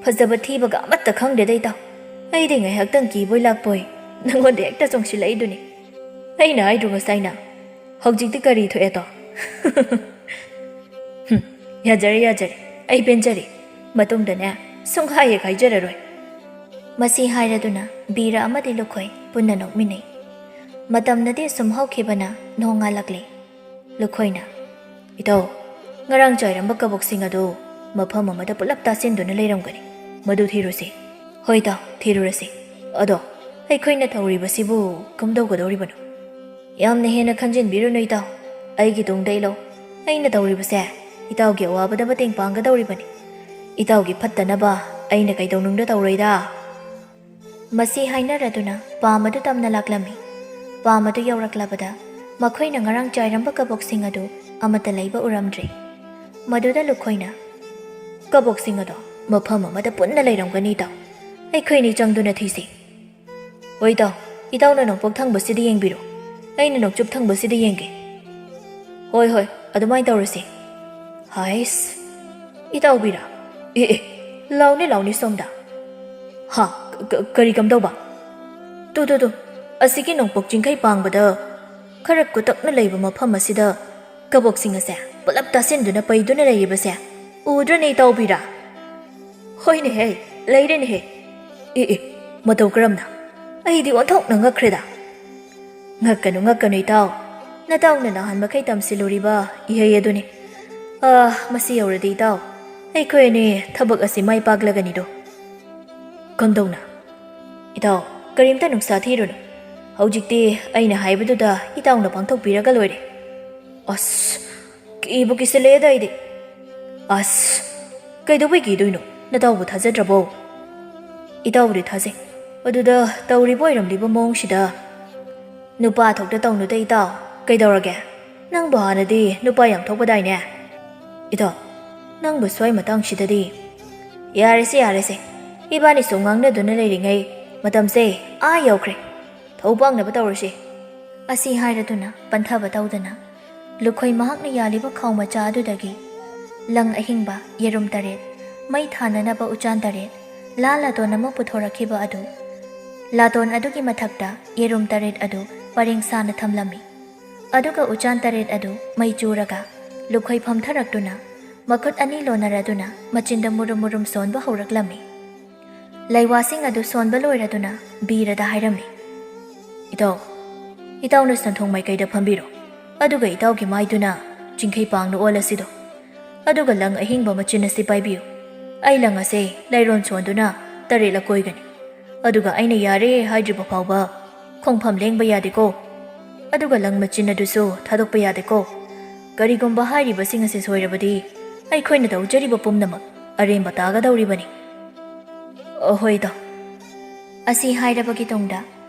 ꯐꯖꯕ ꯊꯤꯕꯒ ꯑꯃꯠꯇ ꯈꯪꯗꯦꯗ ꯏꯇꯥꯎ꯫ ꯑꯩꯗꯤ ꯉꯥꯏꯍꯥꯛꯇꯪ ꯀꯤꯕꯣꯏ ꯂꯥꯛꯄꯣꯏ ꯅꯪꯉꯣꯟꯗ ꯍꯦꯛꯇ ꯆꯣꯡꯁꯤꯜꯂꯛꯏꯗꯨꯅꯤ꯫ ꯑꯩꯅ ꯍꯥꯏꯗ꯭ꯔꯣ ꯉꯁꯥꯏꯅ? ꯍꯧꯖꯤꯛꯇꯤ ꯀꯔꯤ ꯊꯣꯛꯑꯦꯗꯣ?" "ꯍꯨꯝ, ꯌꯥꯖꯔꯦ, ꯌꯥꯖꯔꯦ, ꯑꯩ ꯄꯦꯟꯖꯔꯦ꯫ ꯃꯇꯨꯡꯗꯅꯦ ꯁꯨꯡꯍꯥꯏ ꯍꯦꯛ ꯍꯥꯏꯖꯔꯔꯣꯏ꯫" ꯃꯁꯤ ꯍꯥꯏꯔꯗꯨꯅ ꯕꯤꯔ ꯑꯃꯗꯤ ꯂꯨꯈꯣꯏ ꯄꯨꯟꯅ ꯅꯣꯛꯃꯤꯟꯅꯩ꯫ ꯃꯇꯝꯅꯗꯤ ꯑꯁꯨꯝ ꯍꯧꯈꯤꯕꯅ ꯅꯣꯡꯉꯥꯜꯂꯛꯂꯦ꯫ ꯂꯨꯈꯣꯏꯅ, "ꯏꯇꯥꯎ, ꯉꯔꯥꯡ ꯆꯥꯏꯔꯝꯕ ꯀꯕꯣꯛꯁꯤꯡ ꯑꯗꯨ ꯃꯐꯝ ꯑꯃꯗ ꯄꯨꯂꯞ ꯇꯥꯁꯤꯟꯗꯨꯅ ꯂꯩꯔꯝꯒꯅꯤ꯫ ꯃꯗꯨ ꯊꯤꯔꯨꯁꯤ꯫" "ꯍꯣꯏ ꯏꯇꯥꯎ, ꯊꯤꯔꯨꯔꯁꯤ꯫ ꯑꯗꯣ ꯑꯩꯈꯣꯏꯅ ꯇꯧꯔꯤꯕꯁꯤꯕꯨ ꯀꯝꯗꯧꯒꯗꯧꯔꯤꯕꯅꯣ?" "ꯌꯥꯝꯅ ꯍꯦꯟꯅ ꯈꯟꯖꯤꯟꯕꯤꯔꯨꯅꯨ ꯏꯇꯥꯎ꯫ ꯑꯩꯒꯤ ꯇꯨꯡꯗ ꯏꯜꯂꯣ꯫ ꯑꯩꯅ ꯇꯧꯔꯤꯕꯁꯦ ꯏꯇꯥꯎꯒꯤ ꯑꯋꯥꯕꯗ ꯃꯇꯦꯡ ꯄꯥꯡꯒꯗꯧꯔꯤꯕꯅꯤ꯫ ꯏꯇꯥꯎꯒꯤ ꯐꯠꯇꯅꯕ ꯑꯩꯅ ꯀꯩꯗꯧꯅꯨꯡꯗ ꯇꯧꯔꯣꯏꯗ꯫" ꯃꯁꯤ ꯍꯥꯏꯅꯔꯗꯨꯅ ꯄꯥꯝ ꯑꯗꯨ ꯇꯝꯅ ꯂꯥꯛꯂꯝꯃꯤ꯫ ꯄꯥꯝ ꯑꯗꯨ ꯌꯧꯔꯛꯂꯕꯗ ꯃꯈꯣꯏꯅ ꯉꯔꯥꯡ ꯆꯥꯏꯔꯝꯕ ꯀꯕꯣꯛꯁꯤꯡ ꯑꯗꯨ ꯑꯃꯠꯇ ꯂꯩꯕ ꯎꯔꯝꯗ꯭ꯔꯦ꯫ ꯃꯗꯨꯗ ꯂꯨꯈꯣꯏꯅ, "ꯀꯕꯣꯛꯁꯤꯡ ꯑꯗꯣ ꯃꯐꯝ ꯑꯃꯗ ꯄꯨꯟꯅ ꯂꯩꯔꯝꯒꯅꯤ ꯏꯇꯥꯎ꯫ ꯑꯩꯈꯣꯏꯅꯤ ꯆꯪꯗꯨꯅ ꯊꯤꯁꯤ꯫" "ꯍꯣꯏ ꯏꯇꯥꯎ, ꯏꯇꯥꯎꯅ ꯅꯣꯡꯄꯣꯛ ꯊꯪꯕꯁꯤꯗ ꯌꯦꯡꯕꯤꯔꯣ, ꯑꯩꯅ ꯅꯣꯡꯆꯨꯞ ꯊꯪꯕꯁꯤꯗ ꯌꯦꯡꯒꯦ꯫" "ꯍꯣꯏ ꯍꯣꯏ, ꯑꯗꯨꯃꯥꯏꯅ ꯇꯧꯔꯁꯤ꯫" "ꯍꯥꯏꯁ, ꯏꯇꯥꯎ ꯕꯤꯔꯥ, ꯑꯦ ꯑꯦ, ꯂꯥꯎꯅꯦ ꯂꯥꯎꯅꯦ ꯁꯣꯝꯗ꯫" "ꯍꯥ, ꯀ-, ꯀ-, ꯀꯔꯤ ꯀꯝꯗꯧꯕ?" "ꯇꯨ ꯇꯨ ꯇꯨ, ꯑꯁꯤꯒꯤ ꯅꯣꯡꯄꯣꯛ ꯆꯤꯡꯈꯩ ꯄꯥꯡꯕꯗ ꯈꯔ ꯀꯨꯇꯛꯅ ꯂꯩꯕ ꯃꯐꯝ ꯑꯁꯤꯗ ꯀꯕꯣꯛꯁꯤꯡ ꯑꯁꯦ ꯄꯨꯂꯞ ꯇꯥꯁꯤꯟꯗꯨꯅ ꯄꯩꯗꯨꯅ ꯂꯩꯔꯤꯕꯁꯦ ꯎꯗ꯭ꯔꯅꯦ ꯏꯇꯥꯎ ꯕꯤꯔꯥ?" "ꯍꯣꯏꯅꯦꯍꯦ, ꯂꯩꯔꯦꯅꯦꯍꯦ꯫ ꯑꯦ ꯑꯦ, ꯃꯇꯧ ꯀꯔꯝꯅ? ꯑꯩꯗꯤ ꯑꯣꯟꯊꯣꯛꯅ ꯉꯛꯈ꯭ꯔꯦꯗ꯫" "ꯉꯛꯀꯅꯨ, ꯉꯛꯀꯅꯨ ꯏꯇꯥꯎ꯫ ꯅꯇꯥꯎꯅ ꯅꯍꯥꯟ ꯃꯈꯩ ꯇꯝꯁꯤꯜꯂꯨꯔꯤꯕ ꯏꯍꯩ ꯑꯗꯨꯅꯤ꯫ ꯑꯥ, ꯃꯁꯤ ꯌꯧꯔꯗꯤ ꯏꯇꯥꯎ, ꯑꯩꯈꯣꯏ ꯑꯅꯤ ꯊꯕꯛ ꯑꯁꯤ ꯃꯥꯏ ꯄꯥꯛꯂꯒꯅꯤꯗꯣ꯫" "ꯀꯝꯗꯧꯅ?" "ꯏꯇꯥꯎ, ꯀꯔꯤꯝꯇ ꯅꯨꯡꯁꯥ ꯊꯤꯔꯨꯅꯨ꯫ ꯍꯧꯖꯤꯛꯇꯤ ꯑꯩꯅ ꯍꯥꯏꯕꯗꯨꯗ ꯏꯇꯥꯎꯅ ꯄꯥꯡꯊꯣꯛꯄꯤꯔꯒ ꯂꯣꯏꯔꯦ꯫" "ꯑꯁ, ꯀꯤꯕꯨ ꯀꯤꯁꯤꯜꯂꯛꯑꯦꯗ ꯑꯩꯗꯤ꯫" "ꯑꯁ, ꯀꯩꯗꯧꯕꯩ ꯀꯤꯗꯣꯏꯅꯣ? ꯅꯇꯥꯎꯕꯨ ꯊꯥꯖꯗ꯭ꯔꯕꯣ?" "ꯏꯇꯥꯎꯕꯨꯗꯤ ꯊꯥꯖꯩ꯫ ꯑꯗꯨꯗ ꯇꯧꯔꯤꯕ ꯑꯣꯏꯔꯝꯂꯤꯕ ꯃꯑꯣꯡꯁꯤꯗ?" "ꯅꯨꯄꯥ ꯊꯣꯛꯇ ꯇꯧꯅꯨꯗ ꯏꯇꯥꯎ꯫ ꯀꯩꯗꯧꯔꯒꯦ? ꯅꯪꯕꯨ ꯍꯥꯟꯅꯗꯤ ꯅꯨꯄꯥ ꯌꯥꯝ ꯊꯣꯛꯄꯗꯥꯏꯅꯦ?" "ꯏꯇꯥꯎ, ꯅꯪꯕꯨ ꯁ꯭ꯋꯥꯏ ꯃꯇꯥꯡꯁꯤꯗꯗꯤ"꯫ "ꯌꯥꯔꯦꯁꯦ, ꯌꯥꯔꯦꯁꯦ꯫ ꯏꯕꯥꯅꯤ ꯁꯨꯝ ꯉꯥꯡꯅꯗꯨꯅ ꯂꯩꯔꯤꯉꯩ ꯃꯇꯝꯁꯦ ꯑꯥ ꯌꯧꯈ꯭ꯔꯦ꯫ ꯊꯧ ꯄꯥꯡꯅꯕ ꯇꯧꯔꯁꯤ"꯫ ꯑꯁꯤ ꯍꯥꯏꯔꯗꯨꯅ ꯄꯟꯊꯕ ꯇꯧꯗꯅ ꯂꯨꯈꯣꯏ ꯃꯍꯥꯛꯅ ꯌꯥꯜꯂꯤꯕ ꯈꯥꯎ ꯃꯆꯥ ꯑꯗꯨꯗꯒꯤ ꯂꯪ ꯑꯍꯤꯡꯕ, ꯌꯦꯔꯨꯝ ꯇꯔꯦꯠ, ꯃꯩ ꯊꯥꯅꯅꯕ ꯎꯆꯥꯟ ꯇꯔꯦꯠ, ꯂꯥ ꯂꯥꯇꯣꯟ ꯑꯃ ꯄꯨꯊꯣꯔꯛꯈꯤꯕ ꯑꯗꯨ, ꯂꯥꯇꯣꯟ ꯑꯗꯨꯒꯤ ꯃꯊꯛꯇ ꯌꯦꯔꯨꯝ ꯇꯔꯦꯠ ꯑꯗꯨ ꯄꯔꯦꯡ ꯁꯥꯅ ꯊꯝꯂꯝꯃꯤ꯫ ꯑꯗꯨꯒ ꯎꯆꯥꯟ ꯇꯔꯦꯠ ꯑꯗꯨ ꯃꯩ ꯆꯨꯔꯒ ꯂꯨꯈꯣꯏ ꯐꯝꯊꯔꯛꯇꯨꯅ ꯃꯈꯨꯠ ꯑꯅꯤ ꯂꯣꯟꯅꯔꯗꯨꯅ ꯃꯆꯤꯟꯗ ꯃꯨꯔꯨꯝ ꯃꯨꯔꯨꯝ ꯁꯣꯟꯕ ꯍꯧꯔꯛꯂꯝꯃꯤ꯫ ꯂꯩꯋꯥꯁꯤꯡ ꯑꯗꯨ ꯁꯣꯟꯕ ꯂꯣꯏꯔꯗꯨꯅ ꯕꯤꯔꯗ ꯍꯥꯏꯔꯝꯃꯤ, "ꯏꯇꯥꯎ, ꯏꯇꯥꯎꯅ ꯁꯟꯊꯣꯡ ꯃꯥꯏꯀꯩꯗ ꯐꯝꯕꯤꯔꯣ, ꯑꯗꯨꯒ ꯏꯇꯥꯎꯒꯤ ꯃꯥꯏꯗꯨꯅ ꯆꯤꯡꯈꯩ ꯄꯥꯡꯅ ꯑꯣꯜꯂꯁꯤꯗꯣ꯫ ꯑꯗꯨꯒ ꯂꯪ ꯑꯍꯤꯡꯕ ꯃꯆꯤꯟ ꯑꯁꯤ ꯄꯥꯏꯕꯤꯌꯨ꯫ ꯑꯩ ꯂꯪ ꯑꯁꯦ ꯂꯩꯔꯣꯟ ꯁꯣꯟꯗꯨꯅ ꯇꯔꯦꯠꯂꯛ ꯀꯣꯏꯒꯅꯤ꯫ ꯑꯗꯨꯒ ꯑꯩꯅ ꯌꯥꯔꯦ ꯍꯥꯏꯗ꯭ꯔꯤꯕ ꯐꯥꯎꯕ ꯈꯣꯡꯐꯝ ꯂꯦꯡꯕ ꯌꯥꯗꯦꯀꯣ꯫ ꯑꯗꯨꯒ ꯂꯪ ꯃꯆꯤꯟ ꯑꯗꯨꯁꯨ ꯊꯥꯗꯣꯛꯄ ꯌꯥꯗꯦꯀꯣ꯫ ꯀꯔꯤꯒꯨꯝꯕ ꯍꯥꯏꯔꯤꯕꯁꯤꯡ ꯑꯁꯤ ꯁꯣꯏꯔꯕꯗꯤ ꯑꯩꯈꯣꯏꯅ ꯇꯧꯖꯔꯤꯕ ꯄꯨꯝꯅꯃꯛ ꯑꯔꯦꯝꯕ ꯇꯥꯒꯗꯧꯔꯤꯕꯅꯤ"꯫ "ꯑꯍꯣꯏꯗ"꯫ ꯑꯁꯤ ꯍꯥꯏꯔꯕꯒꯤ ꯇꯨꯡꯗ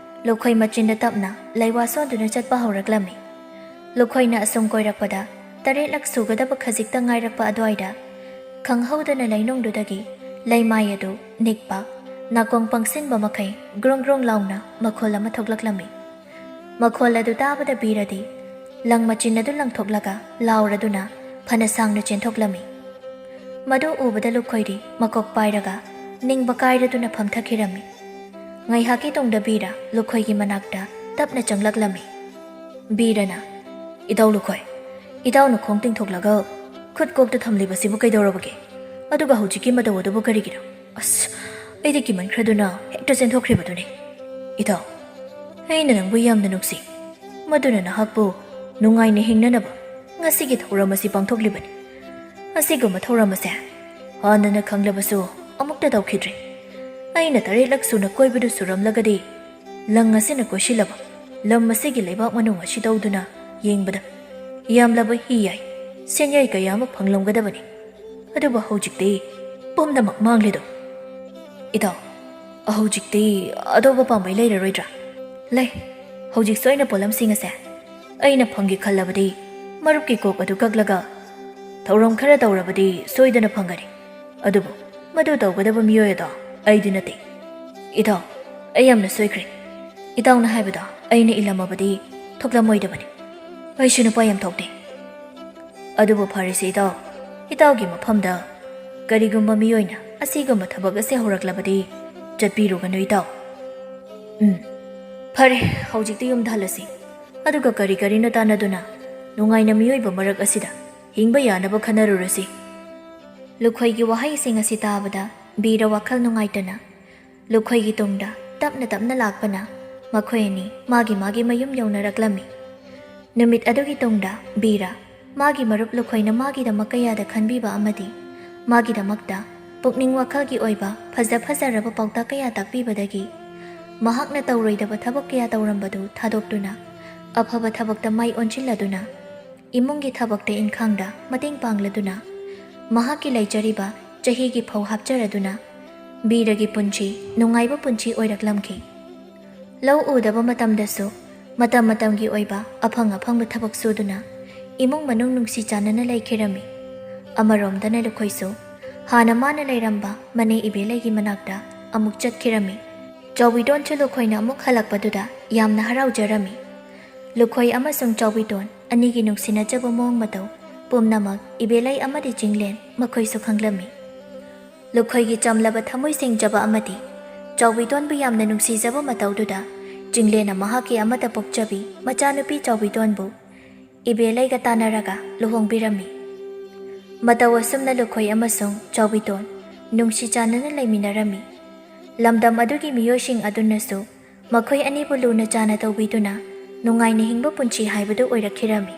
ꯂꯨꯈꯣꯏ ꯃꯆꯤꯟꯗ ꯇꯞꯅ ꯂꯩꯋꯥ ꯁꯣꯟꯗꯨꯅ ꯆꯠꯄ ꯍꯧꯔꯛꯂꯝꯃꯤ꯫ ꯂꯨꯈꯣꯏꯅ ꯑꯁꯨꯝ ꯀꯣꯏꯔꯛꯄꯗ ꯇꯔꯦꯠꯂꯛ ꯁꯨꯒꯗꯕ ꯈꯖꯤꯛꯇ ꯉꯥꯏꯔꯛꯄ ꯑꯗꯨꯋꯥꯏꯗ ꯈꯪꯍꯧꯗꯅ ꯂꯩꯅꯨꯡꯗꯨꯗꯒꯤ ꯂꯩꯃꯥꯏ ꯑꯗꯨ ꯅꯤꯛꯄ, ꯅꯥꯀꯣꯡ ꯄꯪꯁꯤꯟꯕ ꯃꯈꯩ ꯒ꯭ꯔꯣꯡ ꯒ꯭ꯔꯣꯡ ꯂꯥꯎꯅ ꯃꯈꯣꯜ ꯑꯃ ꯊꯣꯛꯂꯛꯂꯝꯃꯤ꯫ ꯃꯈꯣꯜ ꯑꯗꯨ ꯇꯥꯕꯗ ꯕꯤꯔꯗꯤ ꯂꯪ ꯃꯆꯤꯟ ꯑꯗꯨ ꯂꯪꯊꯣꯛꯂꯒ ꯂꯥꯎꯔꯗꯨꯅ ꯐꯅ ꯁꯥꯡꯅ ꯆꯦꯟꯊꯣꯛꯂꯝꯃꯤ꯫ ꯃꯗꯨ ꯎꯕꯗ ꯂꯨꯈꯣꯏꯗꯤ ꯃꯀꯣꯛ ꯄꯥꯏꯔꯒ ꯅꯤꯡꯕ ꯀꯥꯏꯔꯗꯨꯅ ꯐꯝꯊꯈꯤꯔꯝꯃꯤ꯫ ꯉꯥꯏꯍꯥꯛꯀꯤ ꯇꯨꯡꯗ ꯕꯤꯔ ꯂꯨꯈꯣꯏꯒꯤ ꯃꯅꯥꯛꯇ ꯇꯞꯅ ꯆꯪꯂꯛꯂꯝꯃꯤ꯫ ꯕꯤꯔꯅ, "ꯏꯇꯥꯎ ꯂꯨꯈꯣꯏ, ꯏꯇꯥꯎꯅ ꯈꯣꯡ ꯇꯤꯡꯊꯣꯛꯂꯒ ꯈꯨꯠ ꯀꯣꯛꯇ ꯊꯝꯂꯤꯕꯁꯤꯕꯨ ꯀꯩꯗꯧꯔꯕꯒꯦ? ꯑꯗꯨꯒ ꯍꯧꯖꯤꯛꯀꯤ ꯃꯇꯧ ꯑꯗꯨꯕꯨ ꯀꯔꯤꯒꯤꯅꯣ?" "ꯑꯁ, ꯑꯩꯗꯤ ꯀꯤꯃꯟꯈ꯭ꯔꯗꯨꯅ ꯍꯦꯛꯇ ꯆꯦꯟꯊꯣꯛꯈ꯭ꯔꯤꯕꯗꯨꯅꯤ꯫ ꯏꯇꯥꯎ, ꯑꯩꯅ ꯅꯪꯕꯨ ꯌꯥꯝꯅ ꯅꯨꯡꯁꯤ꯫ ꯃꯗꯨꯅ ꯅꯍꯥꯛꯄꯨ ꯅꯨꯡꯉꯥꯏꯅ ꯍꯤꯡꯅꯅꯕ ꯉꯁꯤꯒꯤ ꯊꯧꯔꯝ ꯑꯁꯤ ꯄꯥꯡꯊꯣꯛꯂꯤꯕꯅꯤ꯫ ꯑꯁꯤꯒꯨꯝꯕ ꯊꯧꯔꯝ ꯑꯁꯦ ꯍꯥꯟꯅꯅ ꯈꯪꯂꯕꯁꯨ ꯑꯃꯨꯛꯇ ꯇꯧꯈꯤꯗ꯭ꯔꯤ꯫ ꯑꯩꯅ ꯇꯔꯦꯠꯂꯛ ꯁꯨꯅ ꯀꯣꯏꯕꯗꯨ ꯁꯨꯔꯝꯂꯒꯗꯤ ꯂꯪ ꯑꯁꯤꯅ ꯀꯣꯏꯁꯤꯜꯂꯕ ꯂꯝ ꯑꯁꯤꯒꯤ ꯂꯩꯕꯥꯛ ꯃꯅꯨꯡ ꯑꯁꯤ ꯇꯧꯗꯨꯅ ꯌꯦꯡꯕꯗ ꯌꯥꯝꯂꯕ ꯍꯤ ꯌꯥꯏ, ꯁꯦꯟꯌꯥꯏ ꯀꯌꯥ ꯑꯃ ꯐꯪꯂꯝꯒꯗꯕꯅꯤ꯫ ꯑꯗꯨꯕꯨ ꯍꯧꯖꯤꯛꯇꯤ ꯄꯨꯝꯅꯃꯛ ꯃꯥꯡꯂꯦꯗꯣ꯫ ꯏꯇꯥꯎ, ꯍꯧꯖꯤꯛꯇꯤ ꯑꯇꯣꯞꯄ ꯄꯥꯝꯕꯩ ꯂꯩꯔꯔꯣꯏꯗ꯭ꯔꯥ?" "ꯂꯩ, ꯍꯧꯖꯤꯛꯁꯨ ꯑꯩꯅ ꯄꯣꯠꯂꯝꯁꯤꯡ ꯑꯁꯦ ꯑꯩꯅ ꯐꯪꯒꯦ ꯈꯜꯂꯕꯗꯤ, ꯃꯔꯨꯞꯀꯤ ꯀꯣꯛ ꯑꯗꯨ ꯀꯛꯂꯒ ꯊꯧꯔꯝ ꯈꯔ ꯇꯧꯔꯕꯗꯤ ꯁꯣꯏꯗꯅ ꯐꯪꯒꯅꯤ꯫ ꯑꯗꯨꯕꯨ ꯃꯗꯨ ꯇꯧꯒꯗꯕ ꯃꯤꯑꯣꯏ ꯑꯗꯣ ꯑꯩꯗꯤ ꯅꯠꯇꯦ꯫ ꯏꯇꯥꯎ, ꯑꯩ ꯌꯥꯝꯅ ꯁꯣꯏꯈ꯭ꯔꯦ꯫ ꯏꯇꯥꯎꯅ ꯍꯥꯏꯕꯗꯣ ꯑꯩꯅ ꯏꯜꯂꯝꯃꯕꯗꯤ ꯊꯣꯛꯂꯝꯃꯣꯏꯗꯕꯅꯤ꯫ ꯑꯩꯁꯨ ꯅꯨꯄꯥ ꯌꯥꯝ ꯊꯣꯛꯇꯦ꯫ ꯑꯗꯨꯕꯨ ꯐꯔꯦꯁꯦ ꯏꯇꯥꯎ, ꯏꯇꯥꯎꯒꯤ ꯃꯐꯝꯗ ꯀꯔꯤꯒꯨꯝꯕ ꯃꯤꯑꯣꯏꯅ ꯑꯁꯤꯒꯨꯝꯕ ꯊꯕꯛ ꯑꯁꯦ ꯍꯧꯔꯛꯂꯕꯗꯤ ꯆꯠꯄꯤꯔꯨꯒꯅꯨ ꯏꯇꯥꯎ꯫ ꯎꯝ, ꯐꯔꯦ, ꯍꯧꯖꯤꯛꯇꯤ ꯌꯨꯝꯗ ꯍꯜꯂꯁꯤ꯫ ꯑꯗꯨꯒ ꯀꯔꯤ ꯀꯔꯤꯅꯣ ꯇꯥꯟꯅꯗꯨꯅ ꯅꯨꯡꯉꯥꯏꯅ ꯃꯤꯑꯣꯏꯕ ꯃꯔꯛ ꯑꯁꯤꯗ ꯍꯤꯡꯕ ꯌꯥꯅꯕ ꯈꯟꯅꯔꯨꯔꯁꯤ꯫ ꯂꯨꯈꯣꯏꯒꯤ ꯋꯥꯍꯩꯁꯤꯡ ꯑꯁꯤ ꯇꯥꯕꯗ ꯕꯤꯔ ꯋꯥꯈꯜ ꯅꯨꯡꯉꯥꯏꯇꯅ ꯂꯨꯈꯣꯏꯒꯤ ꯇꯨꯡꯗ ꯇꯞꯅ ꯇꯞꯅ ꯂꯥꯛꯄꯅ ꯃꯈꯣꯏ ꯑꯅꯤ ꯃꯥꯒꯤ ꯃꯥꯒꯤ ꯃꯌꯨꯝ ꯌꯧꯅꯔꯛꯂꯝꯃꯤ꯫ ꯅꯨꯃꯤꯠ ꯑꯗꯨꯒꯤ ꯇꯨꯡꯗ ꯕꯤꯔ ꯃꯥꯒꯤ ꯃꯔꯨꯞ ꯂꯨꯈꯣꯏꯅ ꯃꯥꯒꯤꯗꯃꯛ ꯀꯌꯥꯗ ꯈꯟꯕꯤꯕ ꯑꯃꯗꯤ ꯃꯥꯒꯤꯗꯃꯛꯇ ꯄꯨꯛꯅꯤꯡ ꯋꯥꯈꯜꯒꯤ ꯑꯣꯏꯕ ꯐꯖ ꯐꯖꯔꯕ ꯄꯥꯎꯇꯥꯛ ꯀꯌꯥ ꯇꯥꯛꯄꯤꯕꯗꯒꯤ ꯃꯍꯥꯛꯅ ꯇꯧꯔꯣꯏꯗꯕ ꯊꯕꯛ ꯀꯌꯥ ꯇꯧꯔꯝꯕꯗꯨ ꯊꯥꯗꯣꯛꯇꯨꯅ ꯑꯐꯕ ꯊꯕꯛꯇ ꯃꯥꯏ ꯑꯣꯟꯁꯤꯜꯂꯗꯨꯅ ꯏꯃꯨꯡꯒꯤ ꯊꯕꯛꯇ ꯏꯟꯈꯥꯡꯗ ꯃꯇꯦꯡ ꯄꯥꯡꯂꯗꯨꯅ ꯃꯍꯥꯛꯀꯤ ꯂꯩꯖꯔꯤꯕ ꯆꯍꯤꯒꯤ ꯐꯧ ꯍꯥꯞꯆꯔꯗꯨꯅ ꯕꯤꯔꯒꯤ ꯄꯨꯟꯁꯤ ꯅꯨꯡꯉꯥꯏꯕ ꯄꯨꯟꯁꯤ ꯑꯣꯏꯔꯛꯂꯝꯈꯤ꯫ ꯂꯧ ꯎꯗꯕ ꯃꯇꯝꯗꯁꯨ ꯃꯇꯝ ꯃꯇꯝꯒꯤ ꯑꯣꯏꯕ ꯑꯐꯪ ꯑꯐꯪꯕ ꯊꯕꯛ ꯁꯨꯗꯨꯅ ꯏꯃꯨꯡ ꯃꯅꯨꯡ ꯅꯨꯡꯁꯤ ꯆꯥꯟꯅꯅ ꯂꯩꯈꯤꯔꯝꯃꯤ꯫ ꯑꯃꯔꯣꯝꯗꯅ ꯂꯨꯈꯣꯏꯁꯨ ꯍꯥꯟꯅ ꯃꯥꯅ ꯂꯩꯔꯝꯕ ꯃꯅꯦ ꯏꯕꯦꯂꯩꯒꯤ ꯃꯅꯥꯛꯇ ꯑꯃꯨꯛ ꯆꯠꯈꯤꯔꯝꯃꯤ꯫ ꯆꯥꯎꯕꯤꯗꯣꯟꯁꯨ ꯂꯨꯈꯣꯏꯅ ꯑꯃꯨꯛ ꯍꯜꯂꯛꯄꯗꯨꯗ ꯌꯥꯝꯅ ꯍꯔꯥꯎꯖꯔꯝꯃꯤ꯫ ꯂꯨꯈꯣꯏ ꯑꯃꯁꯨꯡ ꯆꯥꯎꯕꯤꯗꯣꯟ ꯑꯅꯤꯒꯤ ꯅꯨꯡꯁꯤꯅꯖꯕ ꯃꯑꯣꯡ ꯃꯇꯧ ꯄꯨꯝꯅꯃꯛ ꯏꯕꯦꯂꯩ ꯑꯃꯗꯤ ꯆꯤꯡꯂꯦꯟ ꯃꯈꯣꯏꯁꯨ ꯈꯪꯂꯝꯃꯤ꯫ ꯂꯨꯈꯣꯏꯒꯤ ꯆꯝꯂꯕ ꯊꯃꯣꯏ ꯁꯦꯡꯖꯕ ꯑꯃꯗꯤ ꯆꯥꯎꯕꯤꯗꯣꯟꯕꯨ ꯌꯥꯝꯅ ꯅꯨꯡꯁꯤꯖꯕ ꯃꯇꯧꯗꯨꯗ ꯆꯤꯡꯂꯦꯟꯅ ꯃꯍꯥꯛꯀꯤ ꯑꯃꯠꯇ ꯄꯣꯛꯆꯕꯤ ꯃꯆꯥꯅꯨꯄꯤ ꯆꯥꯎꯕꯤꯗꯣꯟꯕꯨ ꯏꯕꯦꯂꯩꯒ ꯇꯥꯟꯅꯔꯒ ꯂꯨꯍꯣꯡꯕꯤꯔꯝꯃꯤ꯫ ꯃꯇꯧ ꯑꯁꯨꯝꯅ ꯂꯨꯈꯣꯏ ꯑꯃꯁꯨꯡ ꯆꯥꯎꯕꯤꯗꯣꯟ ꯅꯨꯡꯁꯤ ꯆꯥꯟꯅꯅ ꯂꯩꯃꯤꯟꯅꯔꯝꯃꯤ꯫ ꯂꯝꯗꯝ ꯑꯗꯨꯒꯤ ꯃꯤꯑꯣꯏꯁꯤꯡ ꯑꯗꯨꯅꯁꯨ ꯃꯈꯣꯏ ꯑꯅꯤꯕꯨ ꯂꯨꯅ ꯆꯥꯅ ꯇꯧꯕꯤꯗꯨꯅ ꯅꯨꯡꯉꯥꯏꯅ ꯍꯤꯡꯕ ꯄꯨꯟꯁꯤ ꯍꯥꯏꯕꯗꯨ ꯑꯣꯏꯔꯛꯈꯤꯔꯝꯃꯤ꯫